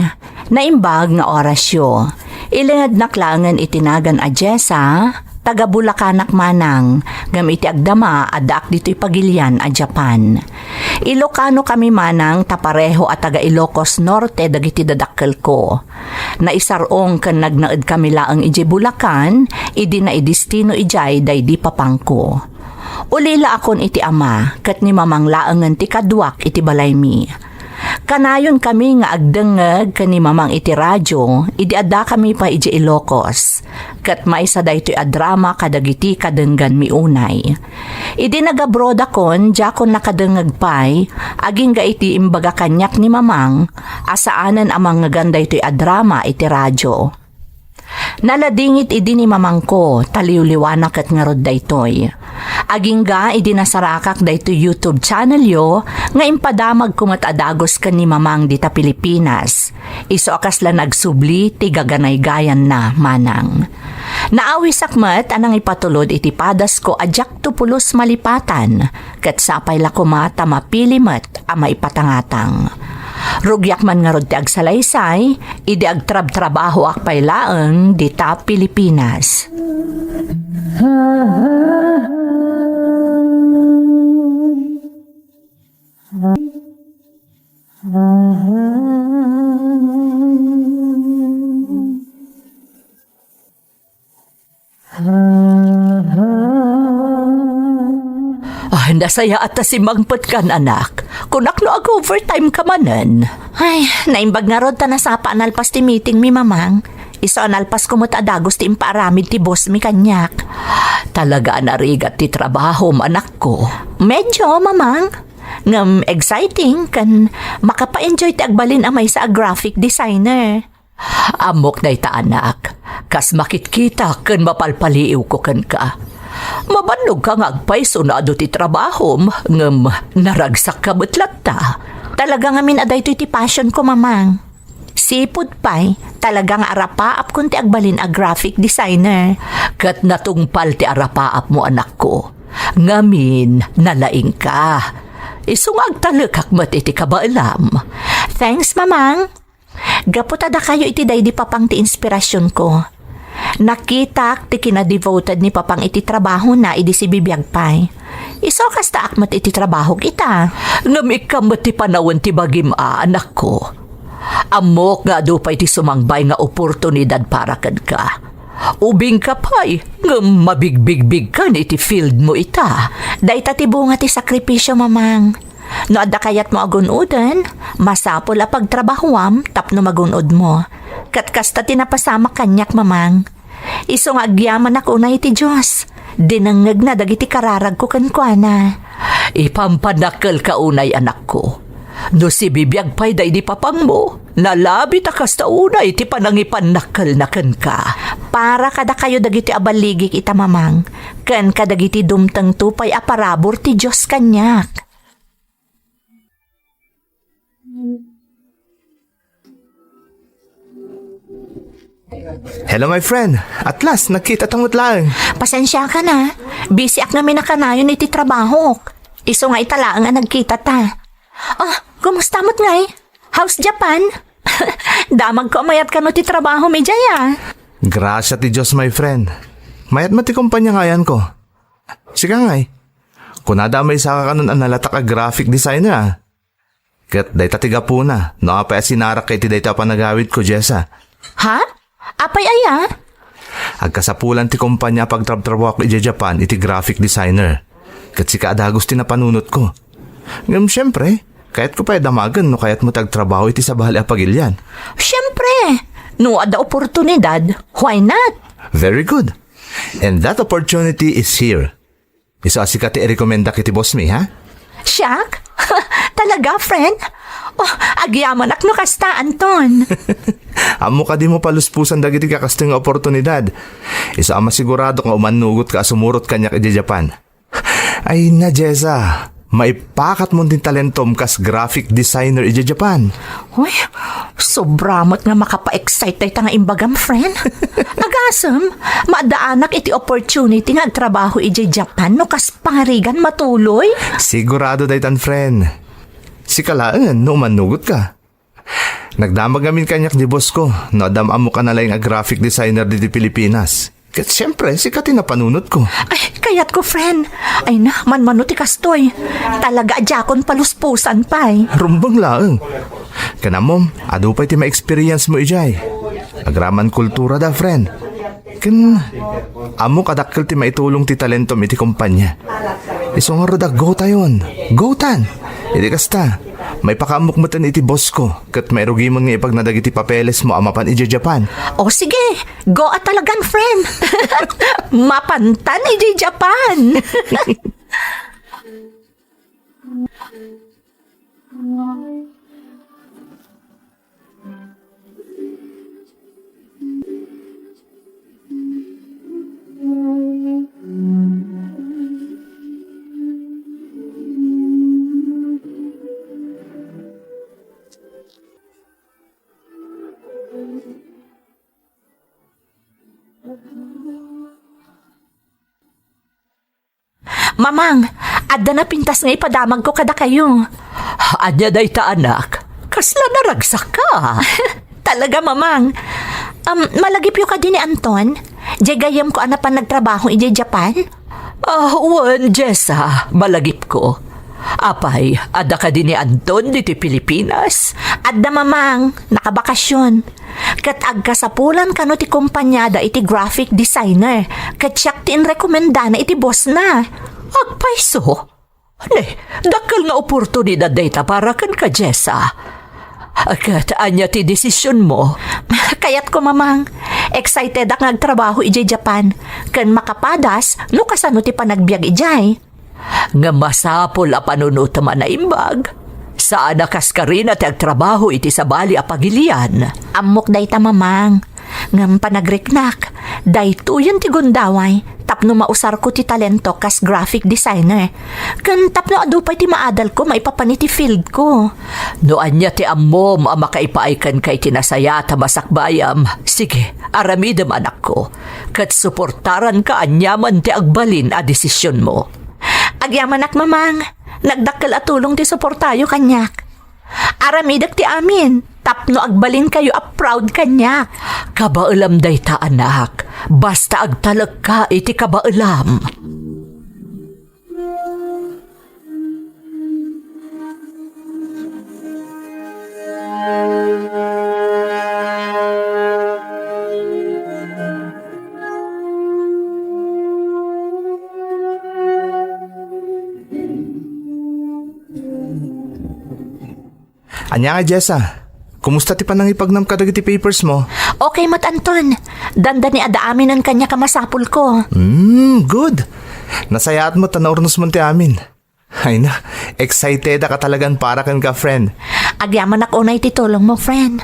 naimbag nga orasyo. Ilengednak laengen iti nagan a Jessa, taga Bulakanak manang, ngem iti agdama, addaak ditoy Pagilian a Japan. Ilocano kami manang ta pareho a taga Ilocos Norte dagiti dadakkelko. Naisar-ong ken nagnaed kami laeng idiay Bulacan, idi naidestino idiay daydi papangko. Ulila akon iti ama, ket ni mamang laengen ti kaduak iti balaymi. Kanayon kami nga agdengngeg ken ni mamang iti radio idi addakami pay idiay Ilocos, ket maysa daytoy a drama kadagiti kadengganmi unay. Idi nag-abroadakon, diakon nakadengngeg pay, agingga iti imbaga kaniak ni mamang a saanen a mangngegan daytoy a drama iti radio. Naladingit idi ni mamangko, ta liwliwana ket ngarud daytoy. Agingga idi nasarakak daytoy YouTube channelyo nga impadamagko met a dagus ken ni mamang dita Pilipinas. Isu a kasla nagsubli ti gaganaygayanna manang. Naawisak met a nangipatulod iti padasko a diakto pulos malipatan, ket sapay la koma ta mapili met a maipatangatang. Rugiak man ngarud ti agsalaysay, idi agtrabtrabahoak pay laeng dita Pilipinas. Ah, nasayaat ta simmangpetkan, anak. Kunak no ag-overtime ka manen. Ay, naimbag ngarud ta nasapa a nalpas ti meetingmi, Mamang. Isu a nalpasko met a dagus ti impaaramid ti bossmi kaniak. Talaga a narigat ti trabahom, anakko. Medyo, Mamang. Ngem exciting ken makapaenjoy ti agbalin a maysa a graphic designer. Ammok dayta, anak. Kas makitkitak ken mapalpaliiwko kenka. Mabannogka nga agpayso no adu ti trabahom, ngem naragsakka met latta. Talaga ngamin a daytoy ti passionko, Mamang. Sipud pay, talaga nga arapaapkon ti agbalin a graphic designer. Ket natungpal ti arapaapmo, anakko. Ngamin, nalaingka. Isu nga agtalekak met iti kabaelam. Thanks, Mamang. Gapu ta dakayo iti daydi Papang ti inspirasionko. Nakitak ti kinadevoted ni Papang iti trabahona idi sibibiag pay. Isu a kastaak met iti trabahok ita. Ngem ikka met ti panawen ti bagim a, anakko. Ammok nga adu pay ti sumangbay nga oportunidad para kenka. Ubingka pay, ngem mabigbigbigkan iti fieldmo ita. Dayta ti bunga ti sakripisio, Mamang. No adda kayatmo a gun-oden, masapul a pagtrabahuam tapno magun-odmo. Ket kasta ti napasamak kaniak, Mamang. Isu nga agyamanak unay iti Dios, dinengngegna dagiti kararagko kenkuana. Ipampannakkelka unay, anakko. No sibibiag pay daydi Papangmo, nalabi ta kasta unay ti panangipannakkelna kenka. Para kadakayo dagiti a balligik ita, Mamang, ken kadagiti dumtengto pay a parabur ti Dios kaniak. Hello, my friend. At last, nagkita tayo laeng. Pasensiaka na. Busy ak ngamin a kanayon iti trabahok. Isu nga ita laeng a nagkitata. Oh, kumusta met ngay? How's Japan? Damagko a mayat kano ti trabaho mi diay, ah. Grasia ti Dios, my friend. Mayat met ti kompania nga ayanko. Sika ngay, kunada a maysaka kanon a nalatak a graphic designer, ah. Ket dayta ti gapuna no apay a sinarak iti dayta a panagawidko, Jessa. Ha? Apay aya? Agkasapulan ti kompania a pagtrabtrabahoak idiay Japan iti graphic designer. Ket sika a dagus ti napanunotko. Ngem siempre, kayatko pay a damagen no kayatmo ti agtrabaho iti sabali a pagilian. Siempre! No adda oportunidad, why not? Very good. And that opportunity is here. Isu a sika ti irekomendak iti boss mi, ha? Siak? Talaga, friend? Oh, agyamanak no kasta, Anton. Ammok a dimo paluspusan dagiti kakastoy nga oportunidad. Isu a masiguradok nga umannugotka a sumurot kaniak idiay Japan. Ay na, Jessa. Maipakatmon ti talentom kas graphic designer idiay Japan. Uy, sobra met nga makapa-excite dayta nga imbagam, friend. Agasem, maaddaanak iti opportunity nga agtrabaho idiay Japan no kas pangarigan matuloy? Sigurado daytan, friend. Sika laeng no umannugotka. Nagdamag ngamin kaniak ti boss ko no adda am-ammok a nalaing a graphic designer ditoy Pilipinas. Ket siempre, sika ti napanunotko. Ay, kayatko, friend. Ay na, manmano ti kastoy. Talaga a diakon paluspusan pay. Rumbeng laeng. Ken ammom, adu pay ti ma-experience mo idiay. Agraman kultura da, friend. Ken ammok a dakkel ti maitulong ti talentom iti kompania. Isu ngarud a go tayon. Go tan! Iti kasta, maipakaammok metten iti boss ko, ket mairugimon nga ipagna dagiti papeles mo a mapan idiay Japan. O sige, go a talagan, friend. Mapantan idiay Japan. Mamang, adda napintas nga ipadamagko kadakayo. Ania dayta, anak? Kasla naragsak ka? Talaga, Mamang. Um, malagipyo kadi ni Anton? Diay gayyemko a napan nagtrabaho idiay Japan? Ah, wen, Jessa, malagipko. Apay, adda kadi ni Anton ditoy Pilipinas? Adda, Mamang. Nakabakasyon. Ket agkasapulan kano ti kompaniada iti graphic designer, ket siak ti inrekomendana iti bossna. Agpayso? Ne, dakkel nga oportunidad dayta para kenka, Jessa. Ket ania ti desisionmo? Kayatko, Mamang. Excitedak nga agtrabaho idiay Japan, ken makapadas no kasano ti panagbiag idiay. Ngem masapul a panunotem a naimbag. Saan a kaskarina ti agtrabaho iti sabali a pagilian. Ammok dayta, Mamang. Ngem panagriknak, daytoyen ti gundaway tapno mausarko ti talento kas graphic designer. Ken tapno adu pay ti maadalko maipapan iti fieldko. No ania ti ammom a makaipaay kenka iti nasayaat a masakbayam, sige, aramidem, anakko, ket suportaranka aniaman ti agbalin a desisionmo. Agyamanak, Mamang. Nagdakkel a tulong ti suportayo kaniak. Aramidek ti amin tapno agbalinkayo a proud kaniak. Kabaelam dayta, anak. Basta agtalekka iti kabaelam. Ania nga, Jessa? Kumusta ti panangipagnam kadagiti papers mo? Okay met, Anton. Dandani adda aminen kaniak a masapulko. Hmm, good. Nasayaat met ta naurnosmon ti amin. Ay na, excited ka talagan para kenka, friend. Agyamanak unay ti tulongmo, friend.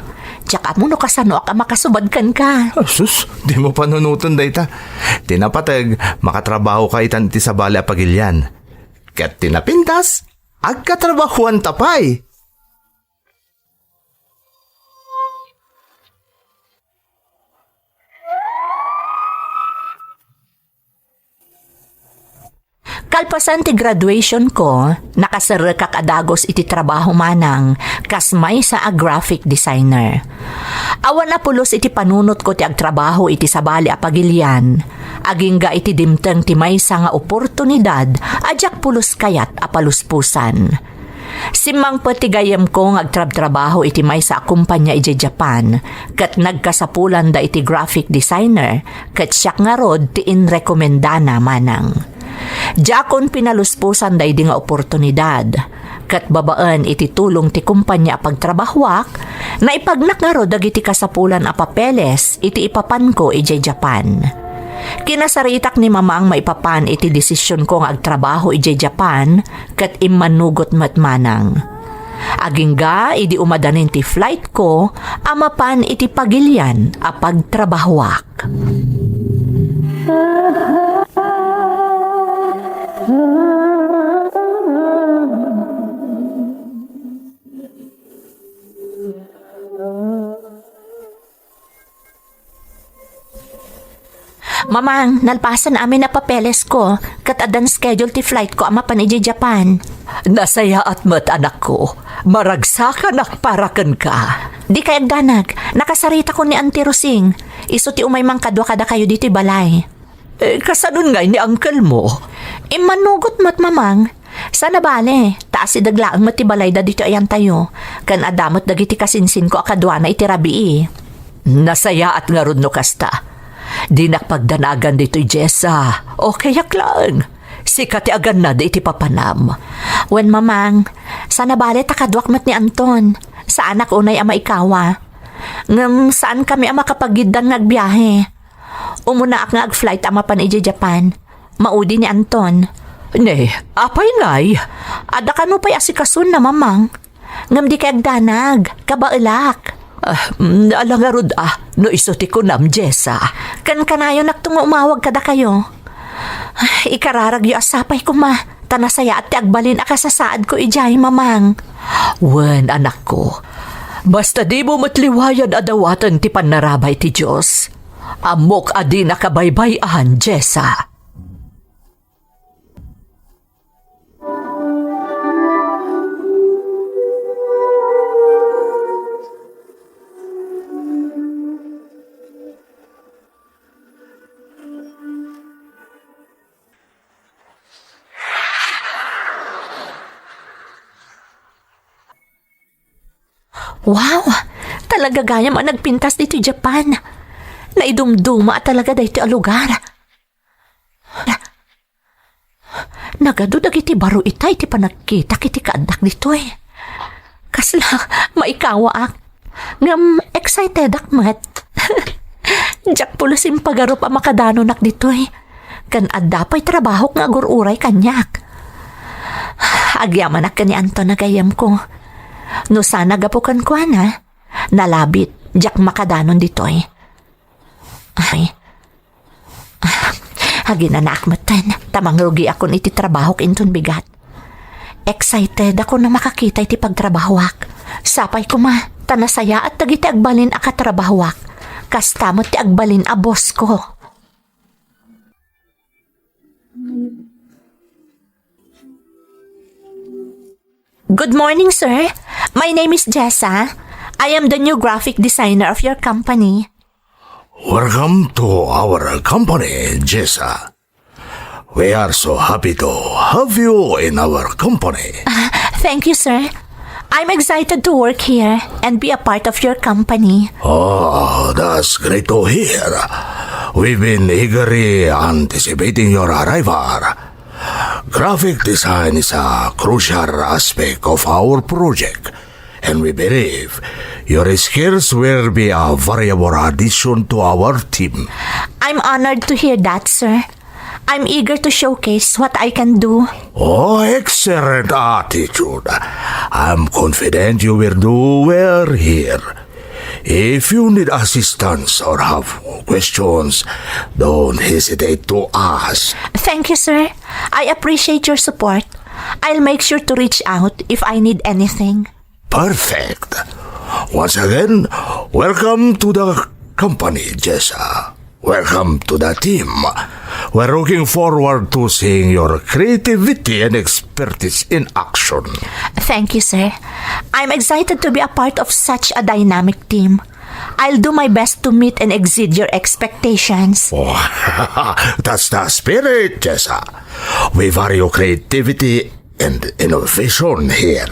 Diak ammo no kasanoak a makasubad kenka. Ah, sus, dimo panunoten dayta. Ti napateg, makatrabahoka itan iti sabali a pagilian. Ket ti napintas, agkatrabahoanta pay. Kalpasan ti graduation ko, nakaserrekak a dagus iti trabaho manang kas maysa a graphic designer. Awan a pulos iti panunotko ti agtrabaho iti sabali a pagilian, agingga iti dimteng ti maysa nga oportunidad a diak pulos kayat a paluspusan. Simmangpet ti gayyemko nga agtrabtrabaho iti maysa a kumpanya idiay Japan, ket nagkasapulanda iti graphic designer, ket siak ngarud ti inrekomendana manang. Diakon pinaluspusan daydi nga oportunidad, ket babaen iti tulong ti kumpanya a pagtrabahoak, naipagnak ngarud dagiti kasapulan a papeles iti ipapanko idiay Japan. Kinasaritak ni Mamang maipapan iti desisionko nga agtrabaho idiay Japan, ket immanugot met manang. Agingga idi umadanin ti flightko a mapan iti pagilian a pagtrabahoak. Mamang, nalpasan amin a papelesko, ket addan schedule ti flightko a mapan idiay Japan. Nasayaat met, anakko. Maragsakanak para kenka. Dikay agdanag, nakasaritakon ni Auntie Rosing. Isu ti umay mangkadua kadakayo ditoy balay. Eh, kasanon ngay ni uncle mo? Immanugot met, Mamang. Saan a bale, ta asideg laeng met ti balayda ditoy ayantayo, ken adda met dagiti kasinsinko a kaduana iti rabii. Nasayaat ngarud no kasta. Dinak pagdanagan ditoy, Jessa. Okayak laeng. Sika ti agannad iti papanam. Wen, Mamang, saan a bale ta kaduak met ni Anton. Saanak unay a maikawa. Ngem saankami a makapagiddan nga agbiahe. Umunaak nga ag-flight a mapan idiay Japan. Maudi ni Anton. Ne, apay ngay? Adda kano pay asikasona, Mamang. Ngem dikay agdanag, kabaelak. Ah, mm, ala ngarud a, no isu ti kunam, Jessa. Kankanayonak nga umawag kadakayo. Ah, ikararagyo a sapay koma, ta nasayaat ti agbalin a kasasaadko idiay, Mamang. Wen, anakko. Basta dimo met liwayan a dawaten ti pannarabay ti Dios. Ammok a dinaka baybay-an, Jessa. Wow! Talaga gayam a nagpintas ditoy Japan. Naidumduma a talaga daytoy a lugar. Nagadu dagiti baro itay ti panagkitak iti kaaddak ditoy. Kasla maikawaak. Ngem excitedak met. Diak pulos impagarup a makadanonak ditoy. Ken adda pay trabahok nga agur-uray kaniak. Agyamanak ken ni Anton a gayyemko. No saan a gapu kenkuana, nalabit, diak makadanon ditoy. Ay. Ah, aginanaak metten, ta mangrugiakon iti trabahok inton bigat. Excited ako no makakita iti pagtrabahoak. Sapay koma, ta nasayaat dagiti agbalin a katrabahoak. Kasta met ti agbalin a boss ko. Good morning, sir. My name is Jessa. I am the new graphic designer of your company. Welcome to our company, Jessa. We are so happy to have you in our company. Ah, thank you, sir. I'm excited to work here and be a part of your company. Oh, that's great to hear. We've been eagerly anticipating your arrival. Graphic design is a crucial aspect of our project, and we believe your skills will be a valuable addition to our team. I'm honored to hear that, sir. I'm eager to showcase what I can do. Oh, excellent attitude. I'm confident you will do well here. If you need assistance or have questions, don't hesitate to ask. Thank you, sir. I appreciate your support. I'll make sure to reach out if I need anything. Perfect. Once again, welcome to the company, Jessa. Welcome to the team. We're looking forward to seeing your creativity and expertise in action. Thank you, sir. I'm excited to be a part of such a dynamic team. I'll do my best to meet and exceed your expectations. Oh, that's the spirit, Jessa. We value creativity and innovation here.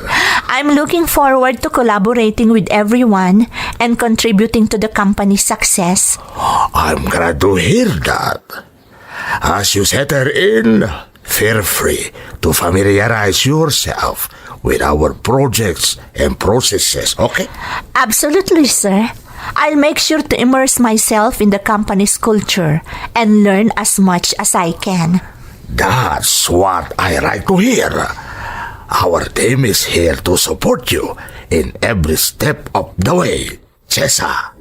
I'm looking forward to collaborating with everyone and contributing to the company's success. I'm glad to hear that. As you settle in, feel free to familiarize yourself with our projects and processes, okay? Absolutely, sir. I'll make sure to immerse myself in the company's culture and learn as much as I can. That's what I like to hear. Our team is here to support you in every step of the way, Jessa.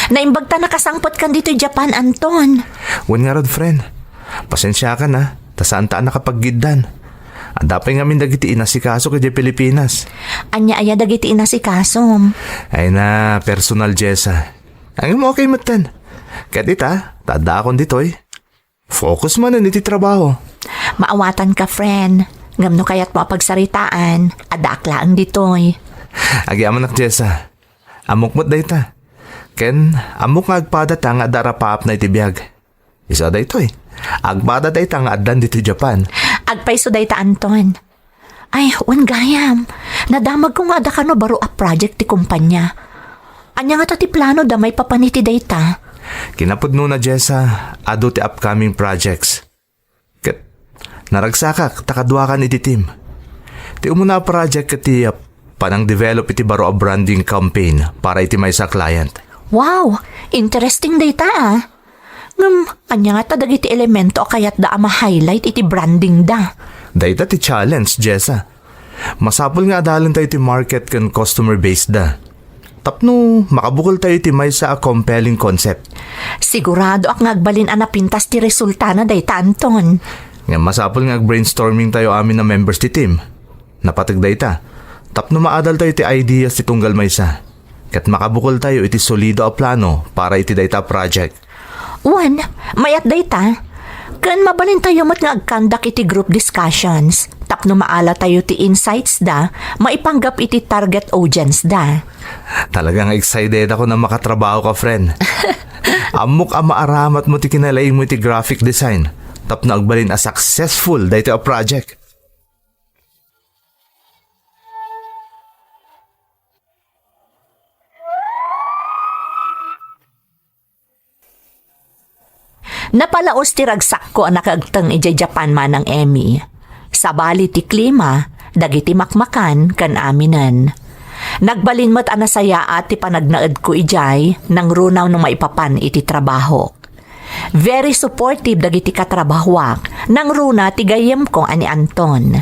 Naimbag ta nakasangpetkan ditoy Japan, Anton. Wen ngarud, friend. Pasensiakan, a, ta saan ta a nakapaggiddan. Adda pay ngamin dagiti inasikaso idiay Pilipinas. Ania aya dagiti inasikasom? Ay na, personal, Jessa. Ngem okay metten. Ket ita, ta addaakon ditoy. Focus manen iti trabaho. Maawatanka, friend. Ngem no kayatmo a pagsaritaan, addaak laeng ditoy. Agyamanak, Jessa. Ammok met dayta. Ken ammok nga agpadata nga adda arapaapna iti biag. Isu a daytoy. Agpada dayta nga addan ditoy Japan. Agpayso dayta, Anton. Ay, wen gayam. Nadamagko nga adda kano baro a project ti kumpania. Ania ngata ti planoda maipapan iti dayta? Kinapudnona, Jessa, adu ti upcoming projects. Ket naragsakak ta kaduakan iti team. Ti umuna a project ket ti, ah, panang-develop iti baro a branding campaign para iti maysa a client. Wow! Interesting dayta, a. Ngem, ania ngata dagiti elemento a kayatda a ma-highlight iti brandingda? Dayta ti challenge, Jessa. Masapul nga adalentayo ti market ken customer base-da tapno makabukeltayo iti maysa a compelling concept. Siguradoak nga agbalin a napintas ti resultana dayta, Anton. Ngem masapul nga ag-brainstormingtayo amin a members ti team. Napateg dayta tapno maadaltayo ti ideas ti tunggal maysa ket makabukeltayo iti solido a plano para iti dayta a project. Wen, mayat dayta. Ken mabalintayo met nga agkandak iti group discussions tapno maalatayo ti insights-da maipanggep iti target audience-da. Talaga nga excited ako nga makatrabaho ka, friend. Ammok a maaramatmo ti kinalaingmo iti graphic design tapno agbalin a successful daytoy a project. Napalaos ti ragsakko a nakaagteng idiay Japan, Manang Emmy. Sabali ti klima, dagiti makmakan, ken aminen. Nagbalin met a nasayaat ti panagnaedko idiay nangruna no maipapan iti trabahok. Very supportive dagiti katrabahoak, nangruna ti gayyemko a ni Anton.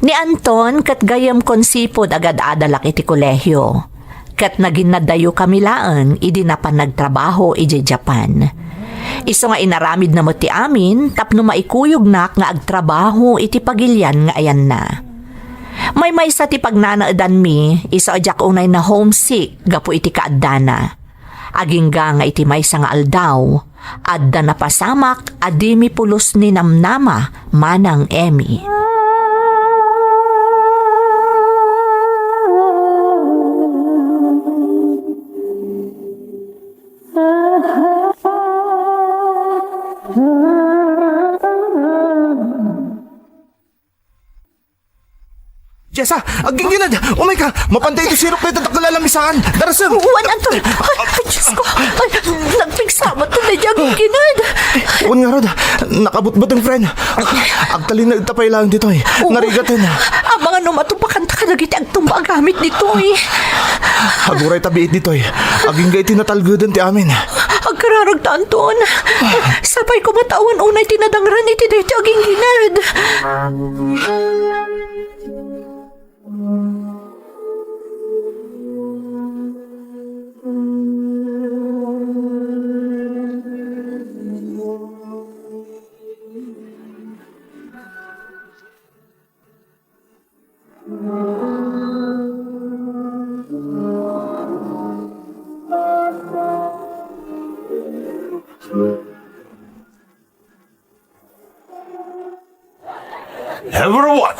Ni Anton ket gayyemkon sipud agad-adalak iti kolehio. Ket naginnadayokami laeng idi napan nagtrabaho idiay Japan. Isu nga inaramidna met ti amin tapno maikuyognak nga agtrabaho iti pagilian nga ayanna. Maymaysa ti pagnanaedanmi, isu a diak unay na-homesick gapu iti kaaddana. Agingga nga iti maysa nga aldaw, adda napasamak a dimi pulos ni namnama, Manang Emmy. Jessa, agingginad! Umayka! Mapantay iti sirok dayta dakkel a lamisaan! Darasem! Wen, Anton! Ay, Diyos ko! Ay, nagpigsamat to daydi agingginad! Wen ngarud, nakabutbuteng, friend. Agtalinaedta pay laeng ditoy. Oo. Narigaten. Amangan no matupakanta kadagiti agtumba a gamit ditoy. Aguray ta biit ditoy. Agingga iti natalgeden ti amin. Agkararagta, Anton. Sapay koma ta awan unay ti nadangran iti daytoy agingginad. Everyone,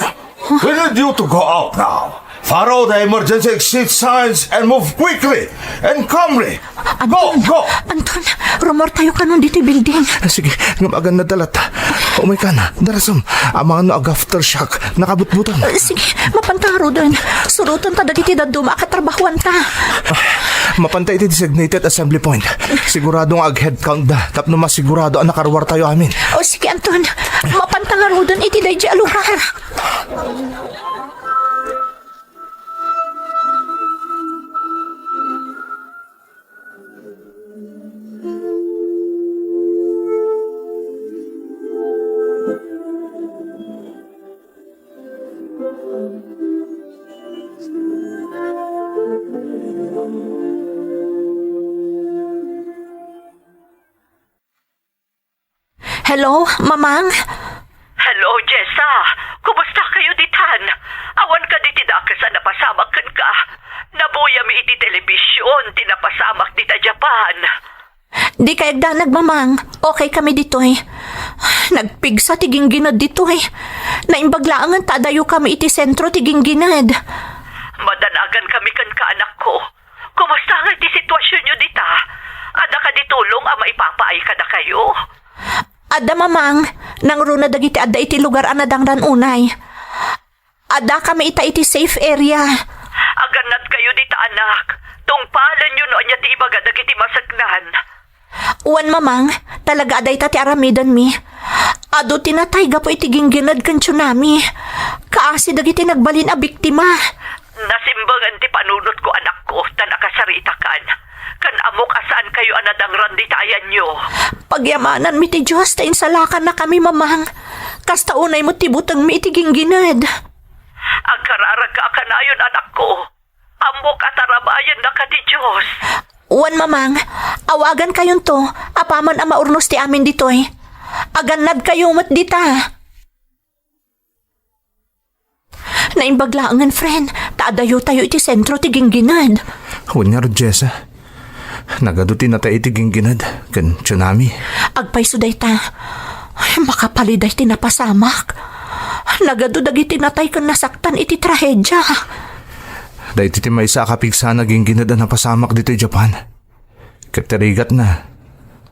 we need you to go out now. Follow the emergency exit signs and move quickly and calmly. Go, Anton, go! Anton, rumortayo kanon ditoy building. Sige, ngem agannad latta. Umaykan, darasem. Amangan no ag-aftershock, nakabutbuteng. Eh, sige, mapanta ngaruden. Surotenta dagiti dadduma a katrabahuanta. Mapanta iti designated assembly point. Sigurado nga ag-head count da, tapno masigurado a nakaruartayo amin. O, sige, Anton. Mapanta ngaruden iti daydi a lugar. Hello, Mamang? Hello, Jessa. Kumusta kayo ditan? Awan kadi ti dakes a napasamak kenka? Nabuyami iti telebision ti napasamak dita Japan. Di kayagdanag, Mamang. Okay kami ditoy. Nagpigsa ti ginggined ditoy. Naimbag laengen ta adayo kami iti sentro ti ginggined. Madanagan kami kenka, anakko. Kumusta nga iti situasionyo dita? Adda kadi tulong a maipapaay kadakayo? Adda, Mamang. Nangruna dagiti adda iti lugar a nadangran unay. Adda kami ita iti safe area. Agannad kayo dita, anak. Tungpalenyo no ania ti ibaga dagiti maseknan. Wen, Mamang, talaga a dayta ti aramidenmi. Adu ti natay gapu iti ginggined ken tsunami. Kaasi dagiti nagbalin a biktima. Nasimbengen ti panunotko, anakko, ta nakasaritakan. Ken ammok a saan kayo a nadangran dita ayanyo. Pagyamananmi ti Dios ta insalakannakami, Mamang. Kasta unay met ti butengmi iti ginggined. Agkararagka a kanayon, anakko. Ammok a tarabayennaka ti Dios. Wen, Mamang, awagankayonto apaman a maurnos ti amin ditoy. Agannadkayo met dita. Naimbag laengen, friend, ta adayotayo iti sentro ti ginggined. Wen ngarud, Jessa. Nagadu ti natay iti ginggined ken tsunami. Agpayso dayta. Ay, makapaliday ti napasamak. Nagadu dagiti natay ken nasaktan iti trahedia. Daytoy ti maysa a kapigsana ginggined a napasamak ditoy Japan. Ket ti rigatna,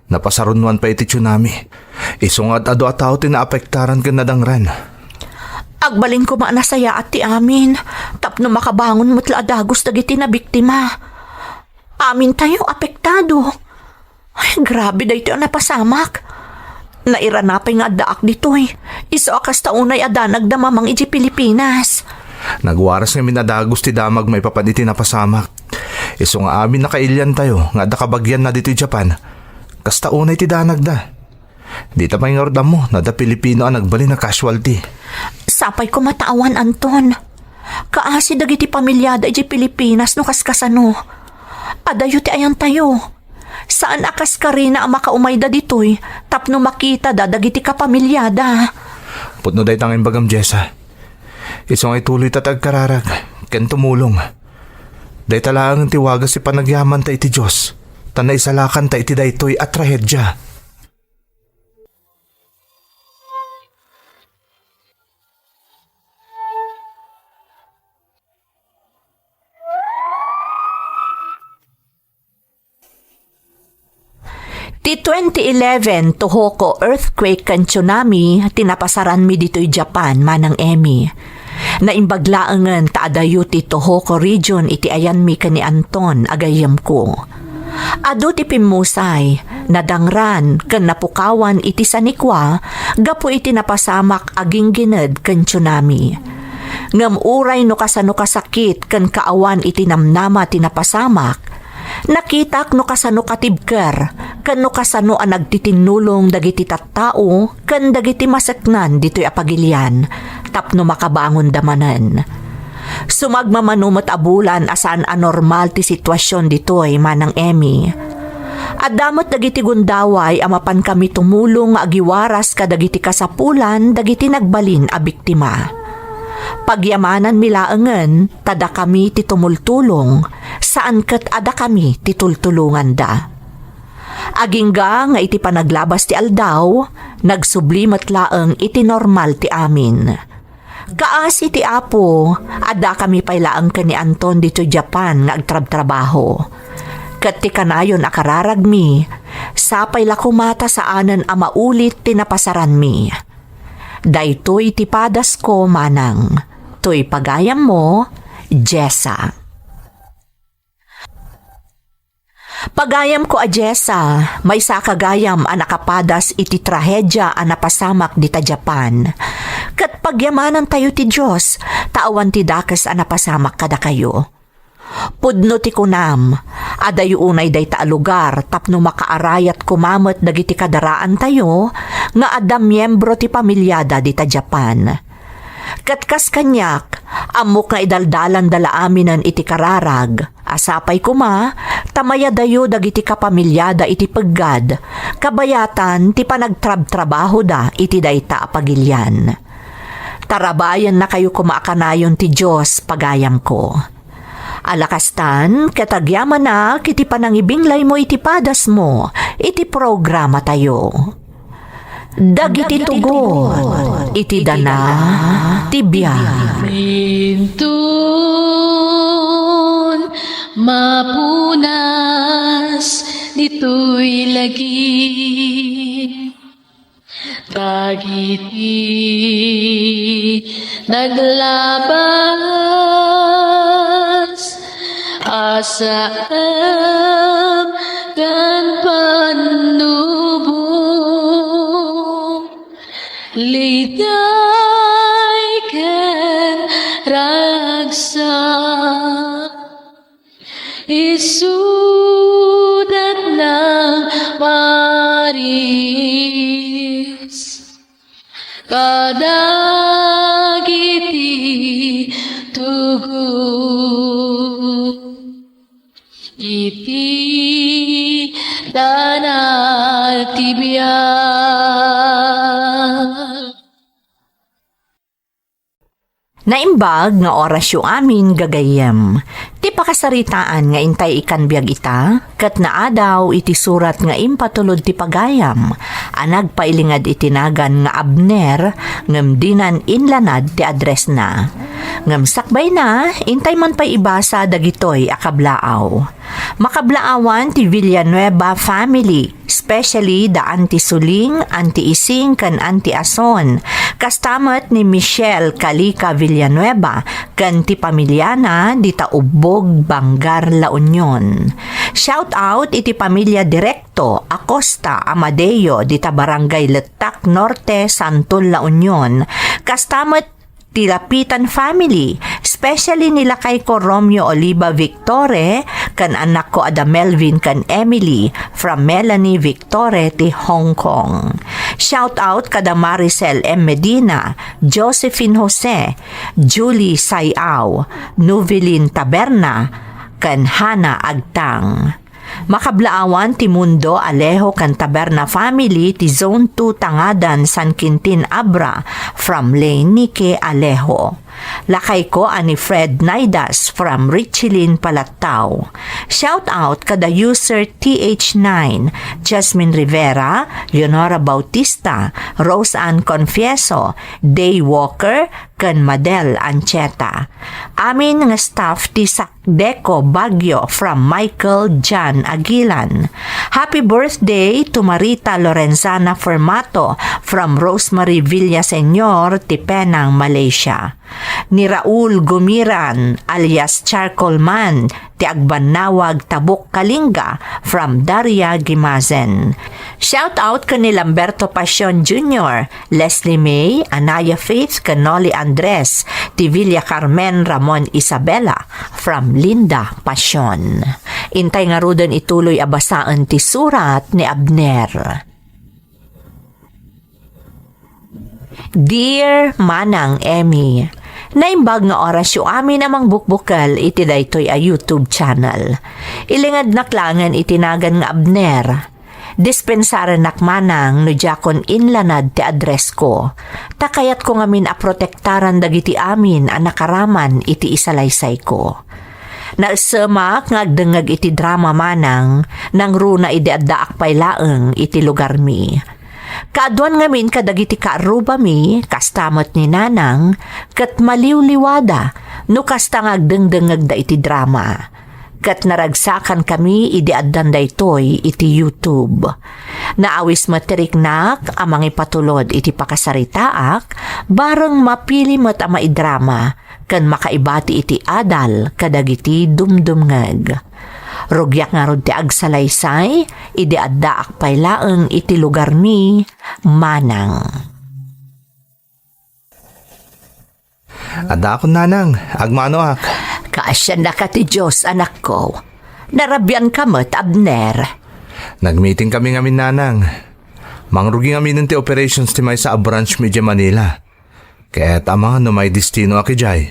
napasarunnoan pay iti tsunami. Isu nga ad-adu a tao ti naapektaran ken nadangran. Agbalin koma a nasayaat ti amin, tapno makabangon met la a dagus dagiti nabiktima. Amintayo apektado. Ay, grabe daytoy a napasamak. Nairana pay nga addaak ditoy. Isu a kasta unay a danagda Mamang idiay Pilipinas. Nagwaras ngamin a dagus ti damag maipapan iti napasamak. Isu nga amin nakailiantayo nga adda kabagianna ditoy Japan. Kasta unay ti danagda. Dita pay ngarud ammo no adda Pilipino a nagbalin a casualty. Sapay koma ta awan, Anton. Kaasi dagiti pamiliada idiay Pilipinas no kaskasano. Adayo ti ayantayo. Saan a kas karina a makaumayda ditoy tapno makitada dagiti kapamiliada. Pudno dayta nga imbagam, Jessa. Isu nga ituloyta ti agkararag ken tumulong. Dayta laengen ti wagas ti panagyamanta iti Dios, ta naisalakanta iti daytoy a trahedia. Ti twenty eleven Tohoku earthquake ken tsunami ti napasaranmi ditoy Japan, Manang Emmy. Naimbag laengen ta adayo ti Tohoku Region iti ayanmi ken ni Anton a gayyemko. Adu ti pimmusay, nadangran, ken napukawan iti sanikua gapu iti napasamak a ginggined ken tsunami. Ngem uray no kasano kasakit ken kaawan iti namnama ti napasamak, nakitak no kasano katibker ken no kasano a nagtitinnulong dagiti tattao ken dagiti maseknan ditoy a pagilian tapno makabangonda manen. Sumagmamano met a bulan a saan a normal ti sitwasion ditoy, Manang Emmy. Adda met dagiti gundaway a mapankami tumulong nga agiwaras kadagiti kasapulan dagiti nagbalin a biktima. Pagyamananmi laengen ta dakami ti tumultulong, saan ket a dakami ti tultulonganda. Agingga nga iti panaglabas ti aldaw, nagsubli met laeng iti normal ti amin. Kaasi ti Apo, addakami pay laeng ken ni Anton ditoy Japan nga agtrabtrabaho. Ket ti kanayon a kararagmi, sapay la koma ta saanen a maulit ti napasaranmi. Daytoy ti padasko, Manang. Toy pagayammo, Jessa. Pagayamko a Jessa, maysaka gayam a nakapadas iti trahedia a napasamak dita Japan. Ket pagyamanantayo ti Dios, ta awan ti dakes a napasamak kadakayo. Pudno ti kunam, adayo unay dayta a lugar tapno makaarayat koma met dagiti kadaraantayo nga adda miembro ti pamiliada dita Japan. Ket kas kaniak, ammok nga idaldalanda la aminen iti kararag, a sapay koma ta mayadayo dagiti kapamiliada iti peggad, kabayatan ti panagtrabtrabahoda iti dayta a pagilian. Tarabayennakayo koma a kanayon ti Dios, pagayamko. Ala kastan, ket agyamanak iti panangibinglaymo iti padasmo iti programatayo. Dagiti tugot iti dana ti biag. Intun mapunas ditoy lagip. Dagiti naglabas a saem ken pannubong, liday ken ragsak. Isudat nang maris kadagiti tugot iti dana ti biag. Naimbag nga orasyo amin, gagayyem. Ti pakasaritaan nga intay ikan biag ita, ket naadaw iti surat nga impatulod ti pagayam a nagpailingad iti nagan nga Abner, ngem dinan inlanad ti addressna. Ngem sakbayna, intay man pay ibasa dagitoy a kablaaw. Makablaawan ti Villanueva family, especially da Auntie Suling, Auntie Ising, ken Auntie Ason. Kasta met ni Michelle Calica Villanueva ken ti pamiliana dita Ubbog, Bangar, La Union. Shout out iti pamilya Directo, Acosta, Amadeo, dita Barangay Lettak Norte, Santol, La Union. Kasta met ti Lapitan family, especially ni lakayko Romeo Oliva Victore ken anakko a da Melvin ken Emily from Melanie Victore ti Hong Kong. Shout out kada Maricel M Medina, Josephine Jose, Julie Sayao, Novelin Taberna, ken Hana Agtang. Makablaawan ti Mundo Alejo ken Taberna family ti Zone two Tangadan, San Quintin, Abra, from Lay Nike Alejo. Lakayko a ni Fred Naidas from Richilin, Palatao. Shout out kada user T H nine, Jasmine Rivera, Leonora Bautista, Rose Ann Confieso, Day Walker, ken Madel Ancheta. Amin nga staff ti Sakdeco Baguio from Michael John Aguilan. Happy birthday to Marita Lorenzana Formato from Rosemary Villaseñor ti Penang, Malaysia. Ni Raul Gumiran alias Charcoal Man ti Agbannawag Tabuk Kalinga from Daria Gimazen. Shout out ken ni Lamberto Pasion Junior, Leslie May, Anaya Faith, ken Noli Andres, ti Villa Carmen Ramon Isabela, from Linda Pasion. Intay ngaruden ituloy a basaen ti surat ni Abner. Dear Manang Emmy, naimbag nga orasyo amin a mangbukbukel iti daytoy a YouTube channel. Ilingednak laengen iti nagan nga Abner. Dispensarennak manang no diakon inlanad ti addressko. Ta kayatko ngamin a protektaran dagiti amin a nakaraman iti isalaysayko. Naessemak nga agdengngeg iti drama manang, nangruna idi addaak pay laeng iti lugarmi. Kaaduan ngamin kadagiti kaarrubami, kasta met ni Nanang, ket maliwliwada no kasta nga agdengdengngegda iti drama. Ket naragsakankami idi addan daytoy iti YouTube. Naawis met ti riknak a mangipatulod iti pakasaritaak, bareng mapili met a maidrama ken makaibati iti adal kadagiti dumdumngeg. Rugiak ngarud ti agsalaysay idi addaak pay laeng iti lugarmi, manang. Addaakon, Nanang. Agmanoak. Kaasiannaka ti Dios, anakko. Narabianka met, Abner. Nagmeeting kami ngamin, Nanang. Mangrugi ngaminen ti operations ti maysa a branch mi idiay Manila. Ket amangan no maidestinoak idiay.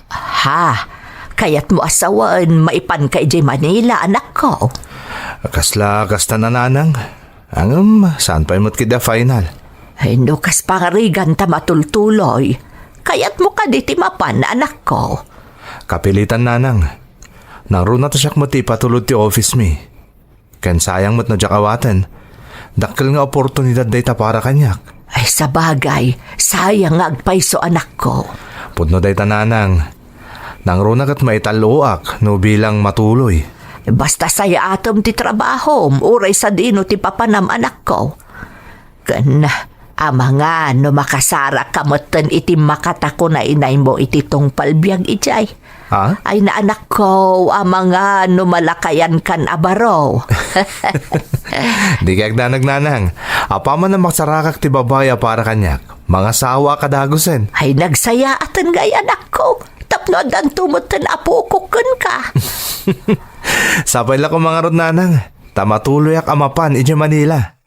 Ha? Kayatmo a sawen maipanka idiay Manila, anakko? Kasla kasta, Nanang. Ngem, saan pay met ketdi a final. Ay, no kas pangarigan ta matultuloy. Kayatmo kadi ti mapan, anakko? Kapilitan, Nanang. Nangruna ta siak met ti ipatulod ti office mi. Ken sayang met no diak awaten. Dakkel nga oportunidad dayta para kaniak. Ay, sabagay, sayang nga agpayso, anakko. Pudno dayta, Nanang. Nangruna ket maitalloak no bilang matuloy. Basta sayaatem ti trabahom, uray sadino ti papanam, anakko. Ken, amangan no makasarakka metten iti makatakunaynaymo iti tungpal biag idiay. Ha? Ay, anakko, amangan no malakayankan a baro. Di kayat, Nanang. Apaman a masarakak ti babai a para kaniak, mangasawaak a dagusen. Ay, nagsayaaten ngay, anakko. Tapno addanto metten apokok kenka. Sapay la koma ngarud, Nanang, ta matuloyak a mapan idiay Manila.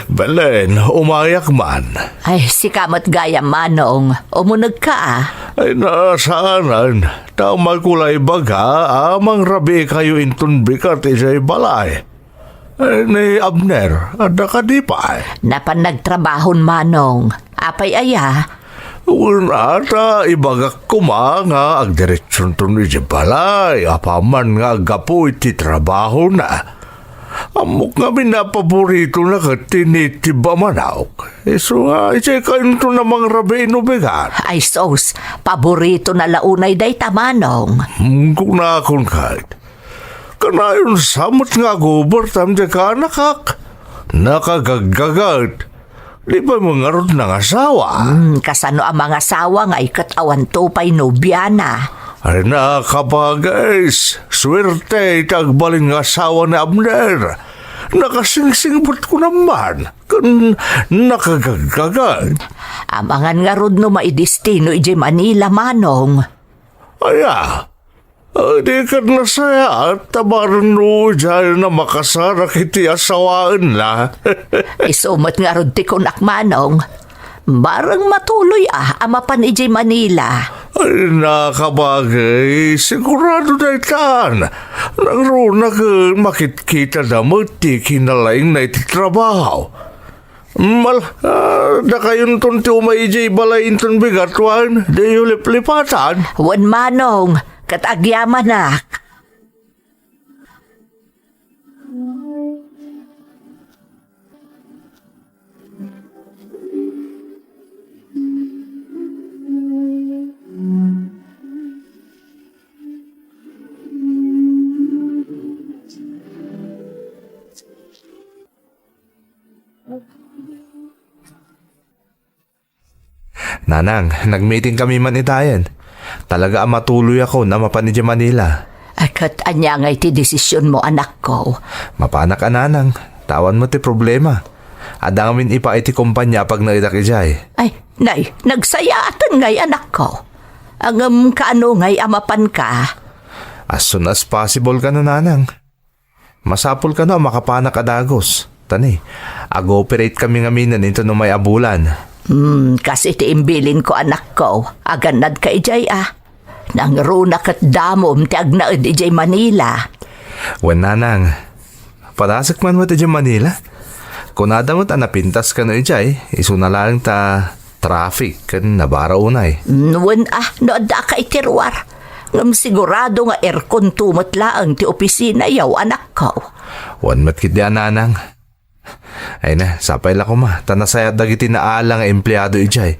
Belen, umayak man. Ay, sika met gayam, Manong. Umunegka, a. Ay, nasaanan. Ta umayko la ibaga a mangrabiikayo inton bigat idiay balay. Ay, ni Abner, adda kadi pay? Napan nagtrabahon, Manong. Apay aya? Wen, ta ibagak koma nga agdiretsonton idiay balay, apaman nga aggapu iti trabahona. Ammok ngamin a paboritona ket tinitib a manok. Isu nga, idiay kayonton a mangrabii no bigat. Ay sus, paboritona la unay dayta, Manong. Hmm, kunakon ket. Kanayon sa met nga agubertam diay kaanakak. Nakagaggagat. Di pay met ngarud nangasawa. Hmm, kasano a mangasawa nga iket awanto pay nobiana? Ay, nakabagis. Suerte iti agbalin nga asawa ni Abner. Nakasingsingpet ko naman. Ken nakagaggagat. Amangan ngarud no maidestino idiay Manila, Manong. Aya, di ket nasayaat, ta bareng no diay na makasarak iti asawaenna. Isu met ngarud ti kunak, Manong. Bareng matuloy a, a mapan idiay Manila. Ay, nakabagay, sigurado daytan. Nangruna ket makitkitada met ti kinalaingna iti trabaho. Mal, ah, dakayonton ti umay idiay balay inton bigat wen, diyo liplipatan. Wen, Manong, ket agyamanak. Nanang, nagmeeting kami man itayen. Talaga a matuloyakon a mapan idiay Manila. Ay, ket ania ngay ti desisionmo, anakko? Mapanak a, nanang, ta awan met ti problema. Adda ngamin ipaay ti kompanya a pagnaedak idiay. Ay, nay, nagsayaaten ngay, anakko. Ngem kaano ngay a mapanka? As soon as possible kano, nanang. Masapul kano a makapanak a dagus. Ta ni, ag-ooperate kami ngamin inton umay a bulan. Hmm, kas iti imbilinko, anakko, agannadka idiay a. Nangruna ket damom ti agnaed idiay Manila. Wen, nanang, padasek man met idiay Manila. Kunada met a napintas kano idiay, isuna laeng ta traffic ken nabara unay. Mm, wen a, no addaak iti ruar. Ngem sigurado nga aircon to met laeng ti opisinayo, anakko. Wen met ketdi a, nanang. Ay na, sapay la koma, ta nasayaat dagiti naala nga empleado idiay.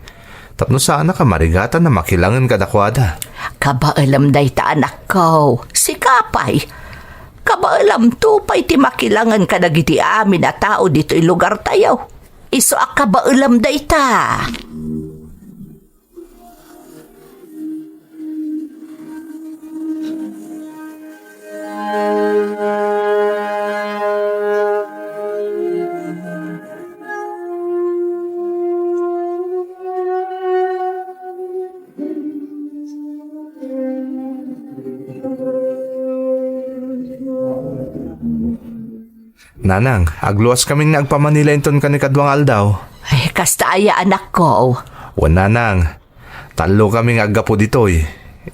Tapno saanak a marigatan a makilangen kadakuada. Kabaelam dayta, anakko. Sika pay. Kabaelamto pay ti makilangen kadagiti amin a tao ditoy lugartayo. Isu a kabaelam dayta. Nanang, agluas kami nga agpa-Manila inton kani kadua nga aldaw. Ay, kasta aya, anakko? Wen, nanang. Tallo kami nga aggapu ditoy.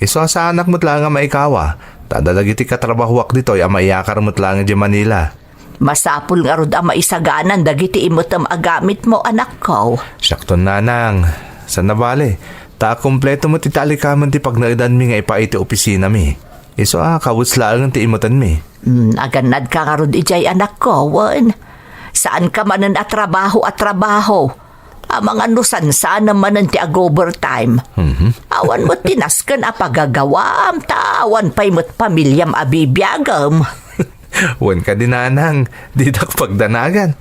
Isu a saanak met laeng a maikawa, ta adda dagiti katrabahoak ditoy a maiyakar met laeng idiay Manila. Masapul ngarud a maisaganan dagiti imetem a gamitmo, anakko. Siakton, nanang. Saan a bale, ta kumpleto met iti alikamen ti pagnaedanmi nga ipaay ti opisinami. Isu a kawes laengen ti imetenmi. Hmm, agannadka ngarud idiay, anakko, wen. Saanka manen a trabaho a trabaho. Amangan no sansanam manen ti ag-overtime. Mhm. Awan met ti nasken a pagagawam, ta awan pay met pamiliam a bibiagem. Wen kadi, nanang, didak pagdanagan.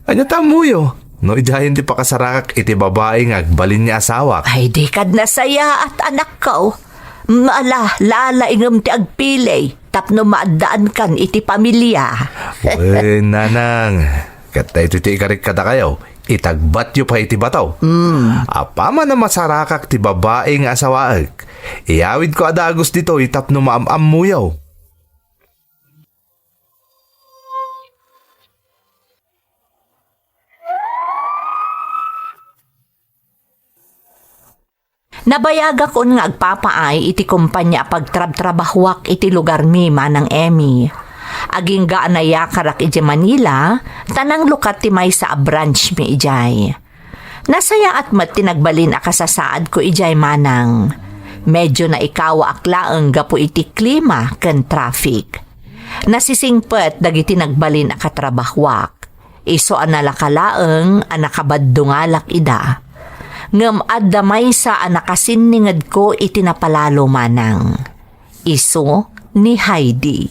Ania ta ammoyo? No idiayen ti pakasarakak iti babai nga agbalin nga asawak. Ay, di kad nasayaat, anakko. Mala, lalaingem ti agpili tapno maaddaankan iti pamilia. Wen, nanang, ket daytoy ti ikarik kadakayo, itagbatyo pay iti bato. Mm. Apaman a masarakak ti babai nga asawaek, iyawidko a dagus ditoy tapno maam-ammoyo. Nabayagakon nga agpapaay iti kompania a pagtrabtrabahoak iti lugarmi, Manang Emmy. Agingga a nayakarak idiay Manila, ta nanglukat ti maysa a branch mi idiay. Nasayaat met ti nagbalin a kasasaadko idiay, Manang. Medyo naikawaak laeng gapu iti klima ken traffic. Nasisingpet dagiti nagbalin a katrabahoak. Isu a nalaka laeng a nakabaddungalak ida. Ngem adda maysa a nakasinningedko iti napalalo, Manang. Isu ni Heidi.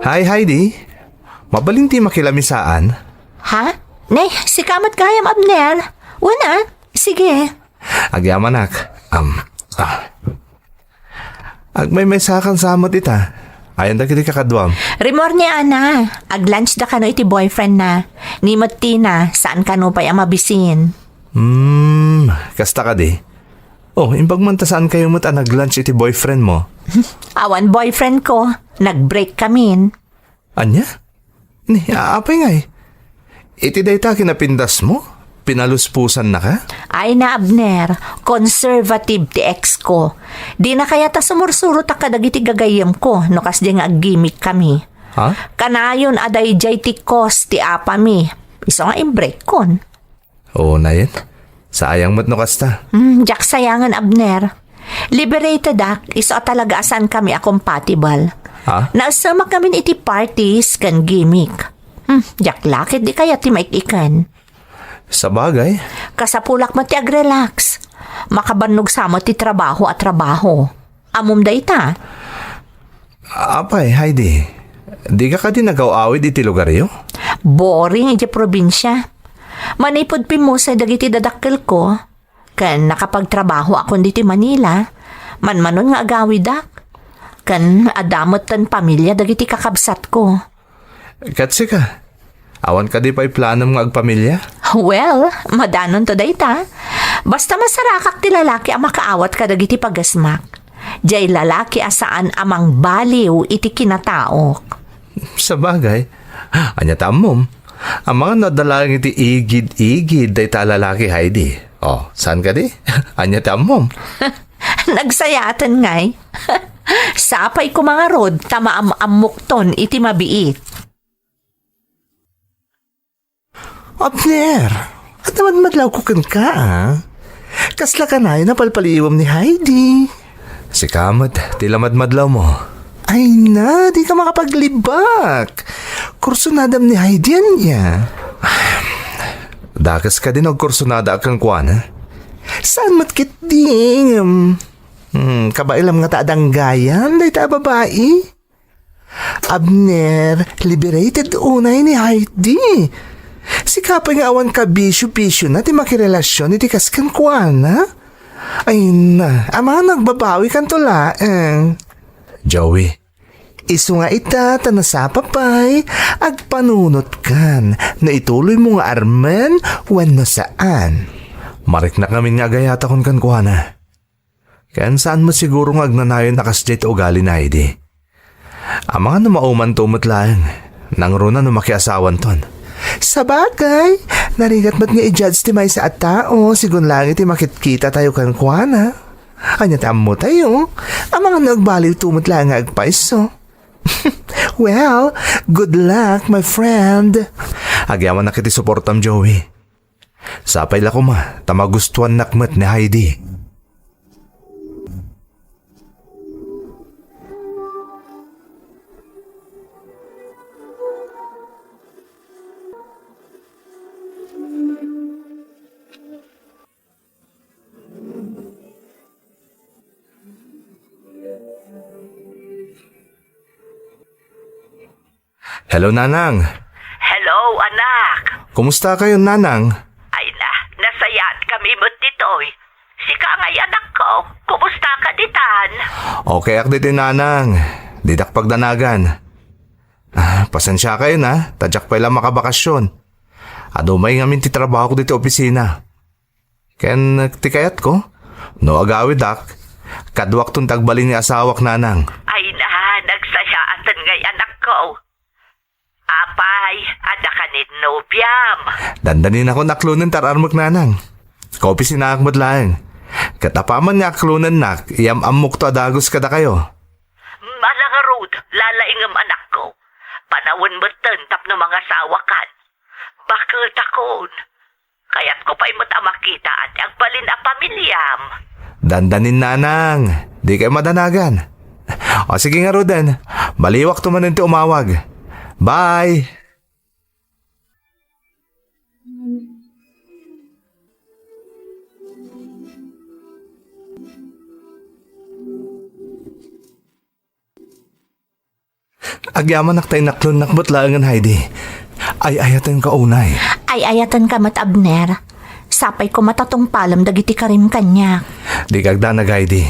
Hi, Heidi. Mabalin ti makilamisaan? Ha? Ne, sika met gayam, Abner? Wen a? Sige. Agyamanak. Am, ah. Agmaymaysakan sa met ita. Ayan dagiti kakaduam. Rimmuar ni Ana. Ag-lunch da kano iti boyfriend na. Ni met Tina, saan kano pay a mabisin. Hmm, kasta kadi. Oh, imbag man ta saan kayo met a nag-lunch iti boyfriend mo? Awan boyfriend ko. Nag-break kamin. Ania? Ni, a-, apay ngay? Iti dayta kinapindasmo? Pinaluspusannaka? Ay na, Abner, conservative ti ex ko. Dina kayat a sumursurot a kadagiti gagayyemko no kasdi nga aggimik kami. Ha? Kanayon a daydiay ti cause ti apami. Isu nga imbreakkon. Oo, nayen. Sayang met no kasta. Hmm, diak sayangen, Abner. Liberatedak, isu a talaga a saan kami a compatible. Ha? Naesemak ngamin iti parties ken gimik. Hmm, diak la ketdi kayat ti maik-iken. Sabagay. Kasapulak met ti agrelax. Makabannog sa met ti trabaho a trabaho. Ammom dayta? Apay, Heidi, dika kadi nagaw-awid iti lugaryo? Boring iti probinsia. Manipud pimmusay dagiti dadakkelko, ken nakapagtrabahoakon ditoy Manila, manmanon nga agawidak. Ken adda metten pamilia dagiti kakabsatko. Ket sika, awan kadi pay planom nga agpamilia? Well, madanonto dayta. Basta masarakak ti lalaki a makaawat kadagiti pagasmak. Diay lalaki a saan a mangbaliw iti kinataok. Sabagay, ania ti ammom? Amangan no adda laeng iti igid-igid dayta a lalaki, Heidi. Oh, saan kadi? Ania ti ammom? Nagsayaaten ngay. Sapay koma ngarud ta maam-ammokton iti mabiit. Abner, adda madmadlawko kenka, a? Kasla kanayon a palpaliiwem ni Heidi? Sika met ti lamadmadlawmo. Ay na, dika makapaglibak. Kursunadam ni Heidi, ania? Dakes kadi no agkursunadaak kenkuana? Saan met ketdi, ngem, hmm, kabailam ngata a danggayan dayta a babai? Abner, liberated unay ni Heidi. Sika pay nga awan kabisio-bisiona ti makirelasion iti kas kenkuana? Ay na, amangan no agbabawikanto laeng. Joey. Isu nga ita ta nasapa pay, agpanunotkan no ituloymo nga armen wenno saan. Mariknak ngamin nga agayatakon kenkuana. Ken saan met siguro nga agnanayon a kasdiay ti ugali ni Heidi. Amangan no maumanto met laeng, nangruna no makiasawanton. Sabagay, narigat met nga i-judge ti maysa a tao, sigun laeng iti makitkitatayo kenkuana. Ania ti ammotayo? Amangan no agbaliwto met laeng nga agpayso. Well, good luck, my friend. Agyamanak iti suportam, Joey. Sapay la koma ta magustuannak met ni Heidi. Hello, Nanang. Hello, anak. Kumusta kayo, Nanang? Ay na, nasayaat kami met ditoy. Sika ngay, anakko, kumusta ka ditan? Okay ak ditoy, Nanang. Didak pagdanagan. Ah, pasensia kayo na, ta diak pay la makabakasyon. Adu may ngamin ti trabahok ditoy opisina. Ken ti kayatko, no agawidak, kaduakton ti agbalin ni asawak, Nanang. Ay na, nagsayaaten ngay, anakko. Apay, adda ka ni nobiam? Dandaninakon aklonen ti ar-armek, Nanang. Kaopisinaak met laeng. Ket apaman nga aklonennak, iyam-ammokto a dagus kadakayo. Ala ngarud, lalaingem, anakko. Panawen metten tapno mangasawakan. Baketakon. Kayatko pay met a makitaak ti agbalin a pamiliam. Dandanin, Nanang. Dikay madanagan. O, sige ngaruden. Baliwakto manen ti umawag. Bye! Agyamanak ta inaklonnak met laengen, Heidi. Ay-ayatenka unay. Ay-ayatenka met, Abner. Sapay koma ta tungpalem dagiti karim kaniak. Dika agdanag, Heidi.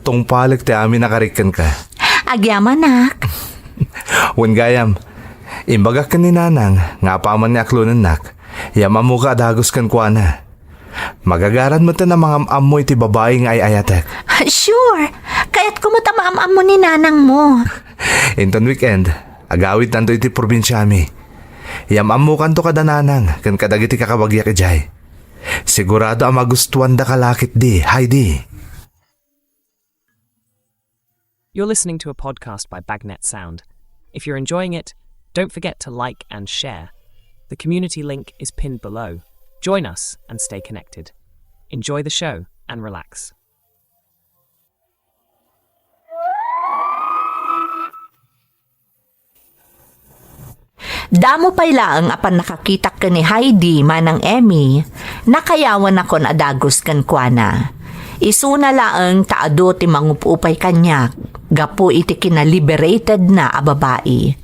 Tungpalek ti amin a karik kenka. Agyamanak. Wen gayam, imbagak ken ni Nanang nga apaman nga aklonennak, iyam-ammoka a dagus kenkuana. Magagaran metten a mangam-ammo iti babai nga ay-ayatek. Sure! Kayatko met a maam-ammo ni nanangmo. Inton weekend, agawidtanto iti probinsiami. Iyam-ammokanto kada nanang ken kadagiti kakabagiak idiay. Sigurado a magustuandaka la ketdi, Heidi. You're listening to a podcast by Bagnet Sound. If you're enjoying it, don't forget to like and share. The community link is pinned below. Join us and stay connected. Enjoy the show and relax. Damo pay laeng a pannakakitak ken ni Heidi, Manang Emmy, nakayawanakon a dagus kenkuana. Isuna laeng ta adu ti mangup-upay kaniak gapu iti kinaliberatedna a babai.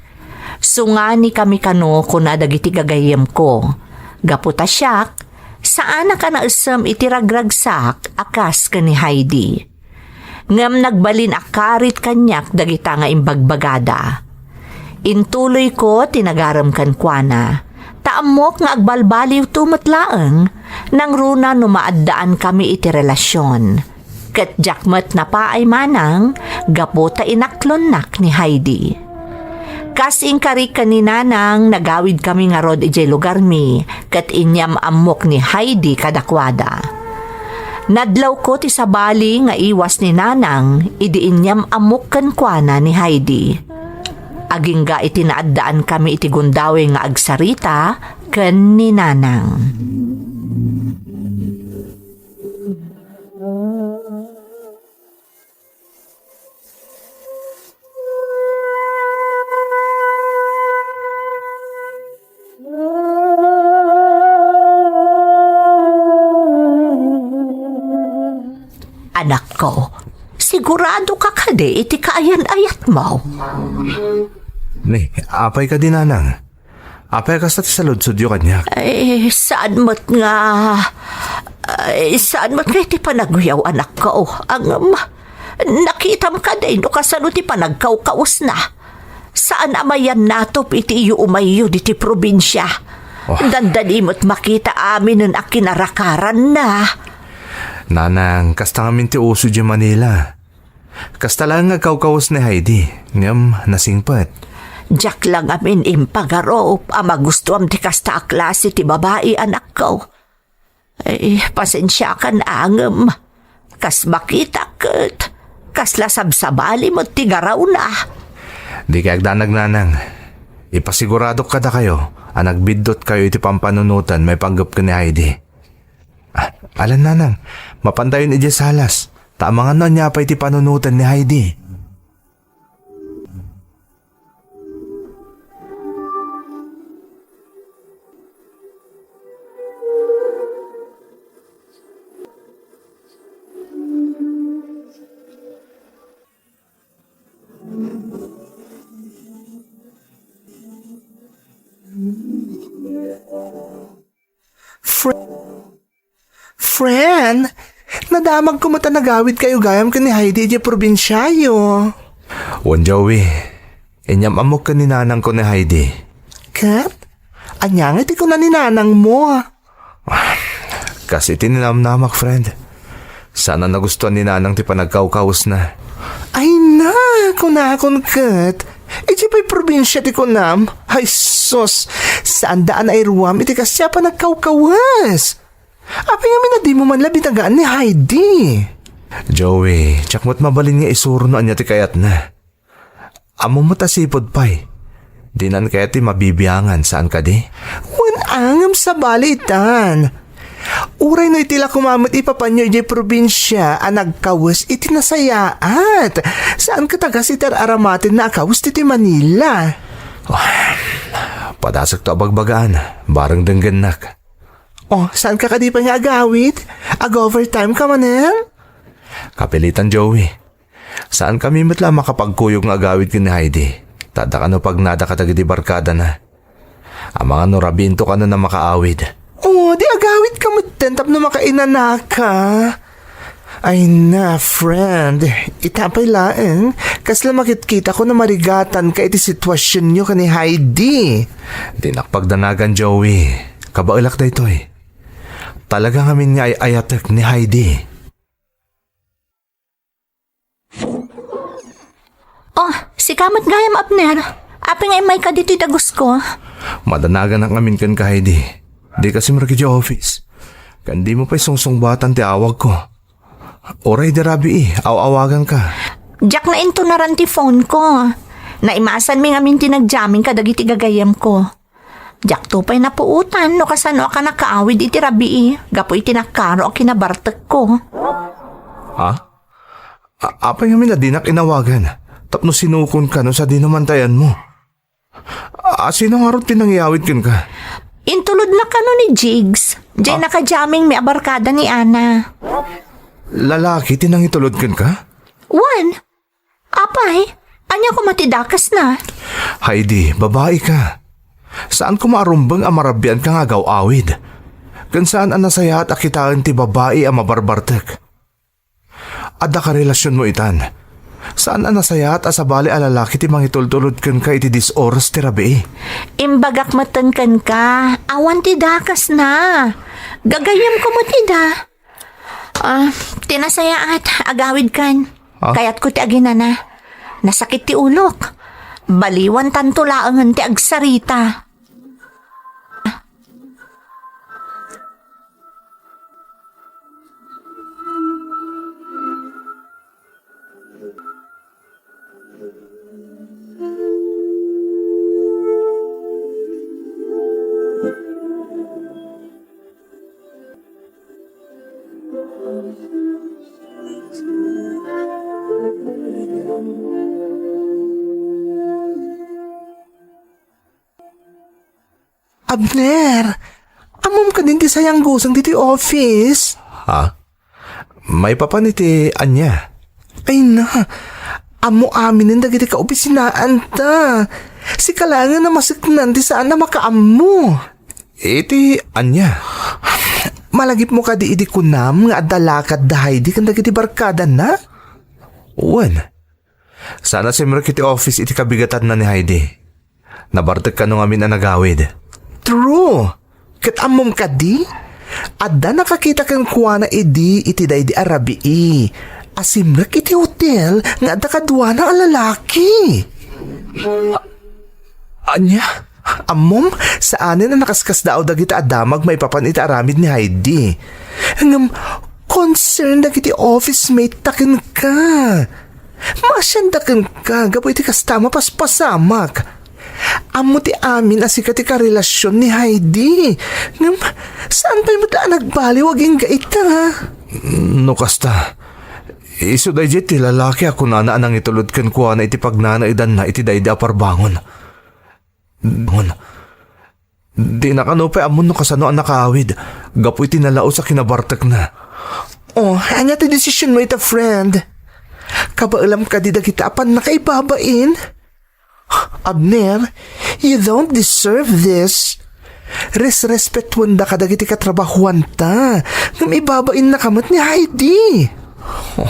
"Sungani kami kano," kuna dagiti gagayyemko. Gapu ta siak, saanak a naessem iti ragragsak a kas ken ni Heidi. Ngem nagbalin a karit kaniak dagita nga imbagbagada. Intuloyko ti nagarem kenkuana, ta ammok nga agbalbaliwto met laeng, nangruna no maaddaan kami iti relasion. Ket diak met napaay manang gapu ta inaklonnak ni Heidi. Kas inkari ken ni Nanang, nagawid kami ngarud idiay lugarmi, ket inyam-ammok ni Heidi kadakuada. Nadlawko ti sabali nga iwas ni Nanang idi inyam-ammok kenkuana ni Heidi. Agingga iti naaddaan kami iti gundaway nga agsarita ken ni Nanang. Anakko, sigurado ka kadi iti kaayan-ayatmo? Ni, apay kadi, Nanang? Apay kasta ti saludsodyo kaniak? Ay, saan met nga, ay, saan met nga iti panagyaw, anakko. Ngem, nakitam kadi no kasano ti panagkawkawesna? Saan a mayan natop iti iyuumayyo diti probinsia. Oh. Dandani met makita aminen a kinarakaranna. Nanang, kasta ngamin ti uso idiay Manila. Kasta laeng nga agkawkawes ni Heidi, ngem nasingpet. Diak la ngamin impagarup a magustuam ti kasta a klase ti babai, anakko. Ay, pasensiakan, ngem kas makitak ket kasla sabsabali met ti garawna. Dikay agdanag, Nanang. Ipasiguradok kadakayo a nagbiddutkayo iti pampanunoten maipanggep ken ni Heidi. Ah, alan, Nanang, mapantayon idiay salas, ta amangan no ania pay ti panunoten ni Heidi. Fr-, Friend, nadamagko met a nagawidkayo gayam ken ni Heidi idiay probinsiayo. Wen, Joey, inyam-ammok ken ni Nanangko ni Heidi. Ket? Ania nga iti kuna ni Nanangmo? Kas iti ninamnamak, friend. Saan a nagustuan ni Nanang ti panagkawkawesna. Ay na, kunakon ket. Idiay pay probinsia ti kunam. Ay sus, saanda a nairuam iti kasdiay a panagkawkawes. Apay ngamin a dimo man la binagaan ni Heidi? Joey, diak met mabalin nga isuro no ania ti kayatna. Ammom met a sipud pay. Dinan kayat ti mabibiangan, saan kadi? Wen, ngem sabali itan. Uray no iti la koma met ipapanyo idiay probinsia a nagkawes iti nasayaat. Saan ket a kas iti ar-aramatenna a kawes ditoy Manila. Oh, padasekto a bagbagaan, bareng denggennak. Oh, saan ka kadi pay nga agawid? Ag-overtime ka manen? Kapilitan, Joey. Saankami met la a makapagkuyog nga agawid ken ni Heidi. Ta adda kano pagnada kadagiti barkadana. Amangan no rabiinto kano a makaawid. Oh, di agawid ka metten tapno makainanaka. Ay na, friend. Ita pay laeng, kasla makitkitak no marigatan ka iti situasionyo ken ni Heidi. Dinak pagdanagan, Joey. Kabaelak daytoy. Talaga ngamin nga ay-ayatek ni Heidi. Oh, sika met gayam, Abner. Apay nga immayka ditoy dagusko? Madanaganak ngamin kenka, Heidi. Dika simrek idiay office. Ken dimo pay sungsungbatan ti awagko. Uray di rabii, aw-awaganka. Diak naintunaran ti phone ko. Naimasanmi ngamin ti nagjamming kadagiti gagayyemko. Diakto pay napuotan no kasanoak a nakaawid iti rabii gapu iti nakaro a kinabartekko. Ha? A-, apay ngamin a dinak inawagan tapno sinukonka no sadino man ti ayanmo? A, sino ngarud ti nangiyawid kenka? Intulodna kano ni Jigs. Jay Ah? nakajamming mi a barkada ni Ana. Lalaki ti nangitulod kenka? Wen. Apay, ania koma ti dakesna? Heidi, babai ka. Saan koma a rumbeng a marabian ka nga agaw-awid. Ken saan a nasayaat a kitaen ti babai a mabarbartek. Adda karelasionmo itan. Saan a nasayaat a sabali a lalaki ti mangitultulod kenka iti dies oras ti rabii. Imbagak metten kenka, awan ti dakesna. Gagayyemko met ida. Ah, ti nasayaat, agawid kan. Ah? Kayatko ti aginana. Nasakit ti ulok. Baliwan tanto laengen ti agsarita. Abner, ammom kadin ti sayanggusan ditoy office? Ha? Maipapan iti ania? Ay na, ammo aminen dagiti kaopisinaanta. Sika laengen a maseknan ti saan a makaammo. Iti ania? Malagipmo kadi idi kunam nga adda lakad da Heidi ken dagiti barkadana? Wen. Saan a simrek iti office iti kabigatanna ni Heidi. Nabartek kano ngamin a nagawid. True. Ket ammom kadi? Adda nakakita kenkuana idi iti daydi a rabii a simrek iti hotel nga adda kaduana a lalaki. A-, ania? Ammom, saanen a nakaskasdaaw dagita a damag maipapan iti aramid ni Heidi. Ngem, concern dagiti office mate ta kenka. Maasianda kenka gapu iti kasta a mapaspasamak. Ammo ti amin a sika ti karelasion ni Heidi. Ngem, saan pay met la a nagbaliw agingga ita? No kasta, isu daydiay ti lalaki a kunana a nangitulod kenkuana iti pagnanaedanna iti daydi a parbangon. Bangon. Dina kano pay ammon no kasano a nakaawid gapu iti nalaus a kinabartekna. Oh, ania ti desisionmo ita, friend? Kabaelam kadi dagita a pannakaibabain? Abner, you don't deserve this. Resrespetuenda kadagiti katrabahuanta, ngem ibabainnaka met ni Heidi. Oh,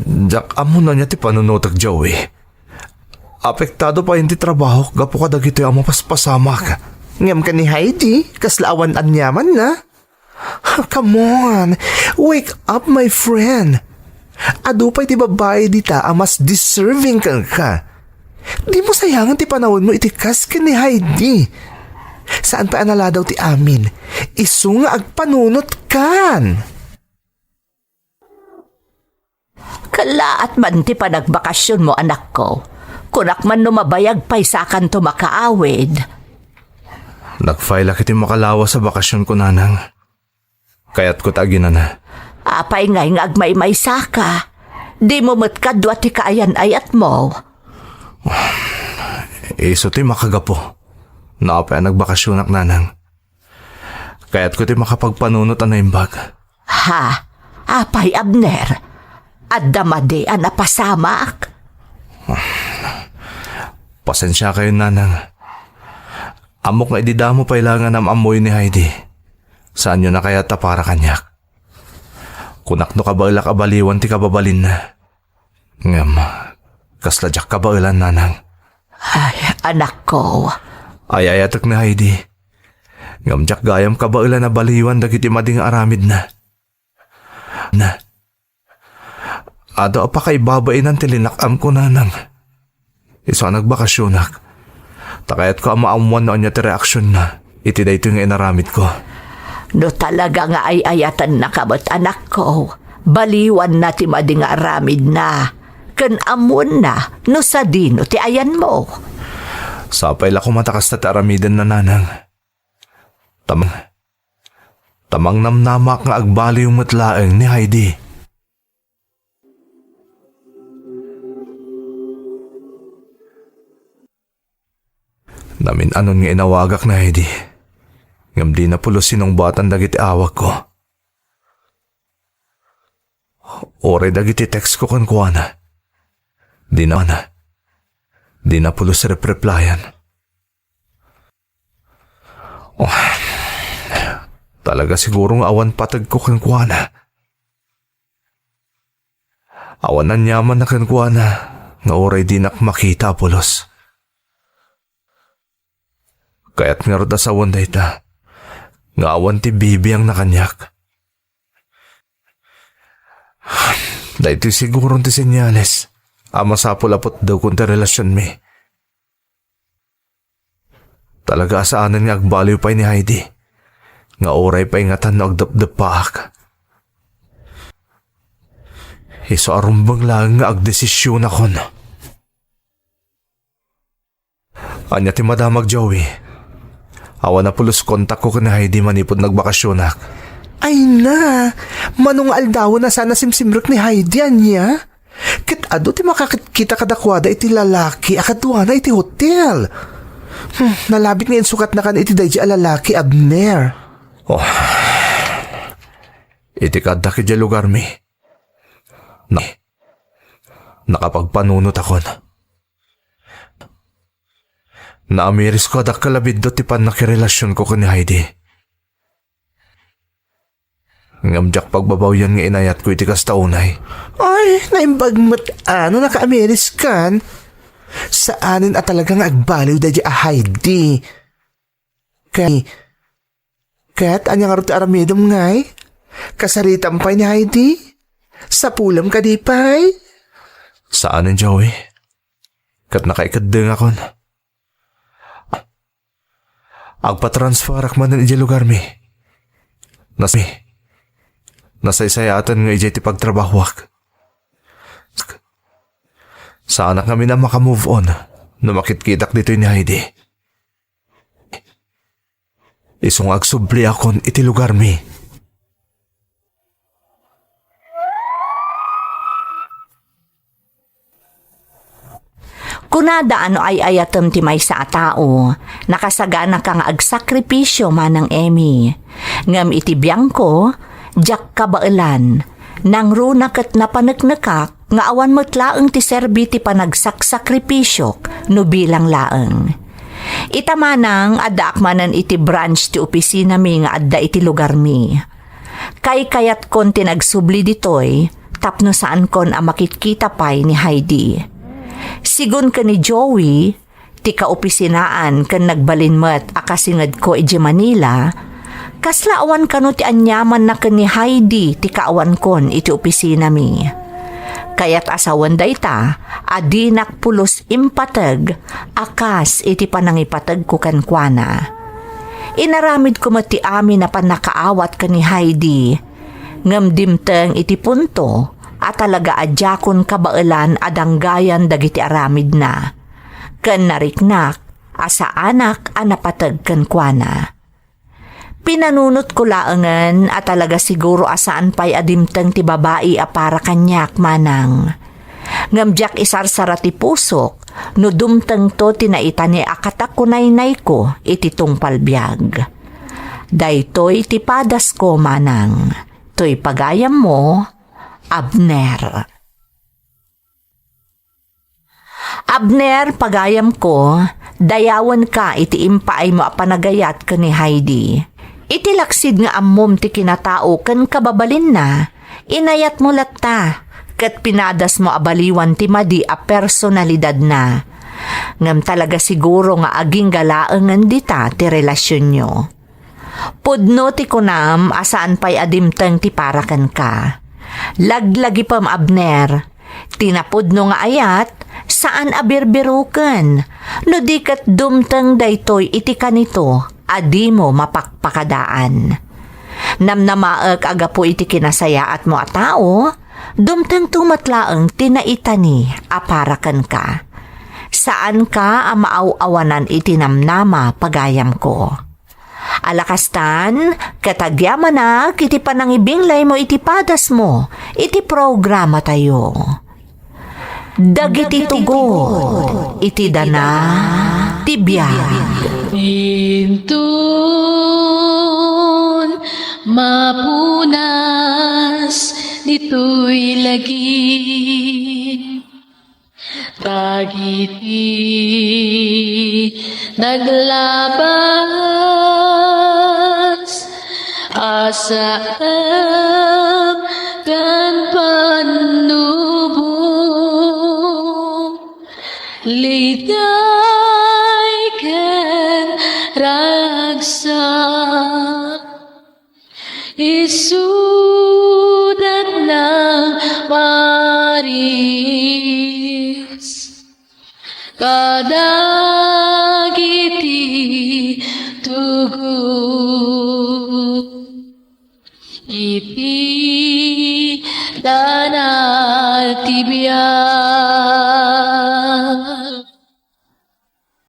diak ammo no ania ti panunotek, Joey. Apektado pay ti trabahok gapu kadagitoy a mapaspasamak. Ngem ken ni Heidi, kasla awan aniamanna. Come on, wake up, my friend. Adu pay ti babai dita a mas deserving kenka. Dimo sayangen ti panawenmo iti kas ken ni Heidi. Saan pay a naladaw ti amin. Isu nga agpanunotkan. Kallaat man ti panagbakasionmo, anakko. Kunak man no mabayag pay sakanto makaawid. Nagfailak iti makalawas a bakasionko, nanang. Kayatko ta aginana. Apay ngay nga agmaymaysaka? Dimo met kadua ti kaayan-ayatmo. Isu ti makagapu. No apay a nagbakasionak, nanang. Kayatko ti makapagpanunot a naimbag. Ha? Apay, Abner? Adda madi a napasamak? Pasensiakayon, nanang. Ammok nga idi damo pay la nga nam-ammoyo ni Heidi, saanyo na kayat a para kaniak. Kunak no kabaelak a baliwan ti kababalinna. Ngem, kasla diak kabaelan, nanang. Ay, anakko. Ay-ayatek ni Heidi. Ngem diak gayam kabaelan a baliwan dagiti madi nga aramidna. Na. Adu a pakaibabainan ti linak-amko, nanang. Isu a nagbakasionak. Ta kayatko a maammuan no ania ti reaksionna iti daytoy nga inaramidko. No talaga nga ay-ayatennaka met, anakko, baliwanna ti madi nga aramidna, ken ammoenna no sadino ti ayanmo. Sapay la koma ta kasta ti aramidenna, nanang. Tam-, ta mangnamnamak nga agbaliw met laeng ni Heidi. Namin-anon nga inawagak ni Heidi, ngem dina pulos sinungbatan dagiti awagko. Uray dagiti textko kenkuana, dina, dina pulos repreplyan. Oh, talaga siguro nga awan pategko kenkuana. Awan aniamanna kenkuana nga uray dinak makita a pulos. Kayat ngarud a sawen dayta, nga awan ti bibiangna kaniak. Daytoy siguron ti senyales a masapul a putdewkon ti relasionmi. Talaga a saanen nga agbaliw pay ni Heidi, nga uray pay ngatan no agdepdeppaak. Isu a rumbeng laeng nga agdesisionakon. Ania ti madamag, Joey? Awan a pulos kontakko ken ni Heidi manipud nagbakasionak. Ay na, mano nga aldawen a saan a simsimrek ni Heidi, ania? Ket adu ti makakitkita kadakuada iti lalaki a kaduana iti hotel. Hmm, nalabit nga insukatnakan iti daydi a lalaki, Abner. Oh. Iti kaaddak idiay lugarmi, na, nakapagpanunotakon. Naamirisko a dakkel a biddut ti pannakirelasionko ken ni Heidi. Ngem diak pagbabawian nga inayatko iti kasta unay. Ay, naimbag met a no nakaamiriskan. Saanen a talaga nga agbaliw daydi a Heidi. Kay, ket ania ngarud ti aramidem, ngay? Kasaritam pay ni Heidi? Sapulem kadi pay? Saanen, Joey. Ket nakaikeddengakon. Agpatransferak manen idiay lugarmi. Nas-, nasaysayaatan nga idiay ti pagtrabahoak. Saanak ngamin a maka-move on no makitkitak ditoy ni Heidi. Isu nga agsubliakon iti lugarmi. Kunada a no ay-ayatem ti maysa a tao, nakasaganaka nga agsakripisio, Manang Emmy. Ngem iti biangko, diak kabaelan. Nangruna ket napaneknekak nga awan met laeng ti serbi ti panagsaksakripisio no bilang laeng. Ita manang, addaak manen iti branch ti opisinami nga adda iti lugarmi. Kaykayatkon ti nagsubli ditoy tapno saankon a makitkita pay ni Heidi. Sigun ken ni Joey, ti kaopisinaan ken nagbalin met a kasingedko idiay Manila, kasla awan kano ti aniamanna ken ni Heidi ti kaawankon iti opisinami. Kayat a sawen dayta a dinak pulos impateg a kas iti panangipategko kenkuana. Inaramidko met ti amin a pannakaawat ken ni Heidi, ngem dimteng iti punto a talaga a diakon kabaelan a danggayan dagiti aramidna, ken nariknak a saanak a napateg kenkuana. Pinanunotko laengen a talaga siguro a saan pay a dimteng ti babai a para kaniak, Manang. Ngem diak isarsara ti pusok no dumtengto ti naitani a katakunaynayko iti tungpal biag. Daytoy ti padasko, Manang. Toy pagayammo, Abner. Abner, pagayamko, dayawenka iti impaaymo a panagayat ken ni Heidi. Iti laksid nga ammom ti kinatao ken kababalinna, inayatmo latta, ket pinadasmo a baliwan ti madi a personalidadna. Ngem talaga siguro nga agingga laengen dita ti relasionyo. Pudno ti kunam a saan pay a dimteng ti para kenka. Laglagipem, Abner. Ti napudno nga ayat, saan a birbiroken. No di ket dumteng daytoy iti kanito a dimo mapakpakadaan. Namnamaek a gapu iti kinasayaatmo a tao, dumtengto met laeng ti naitani a para kenka. Saanka a maaw-awanan iti namnama, pagayamko. Ala kastan, ket agyamanak iti panangibinglaymo iti padasmo iti programatayo. Dagiti tugot iti dana ti biag. Inton mapunas ditoy lagip, dagiti naglabas a saem ken pannubo, liday ken ragsak, isudatna maris kadagiti tugo iti danal ti biag.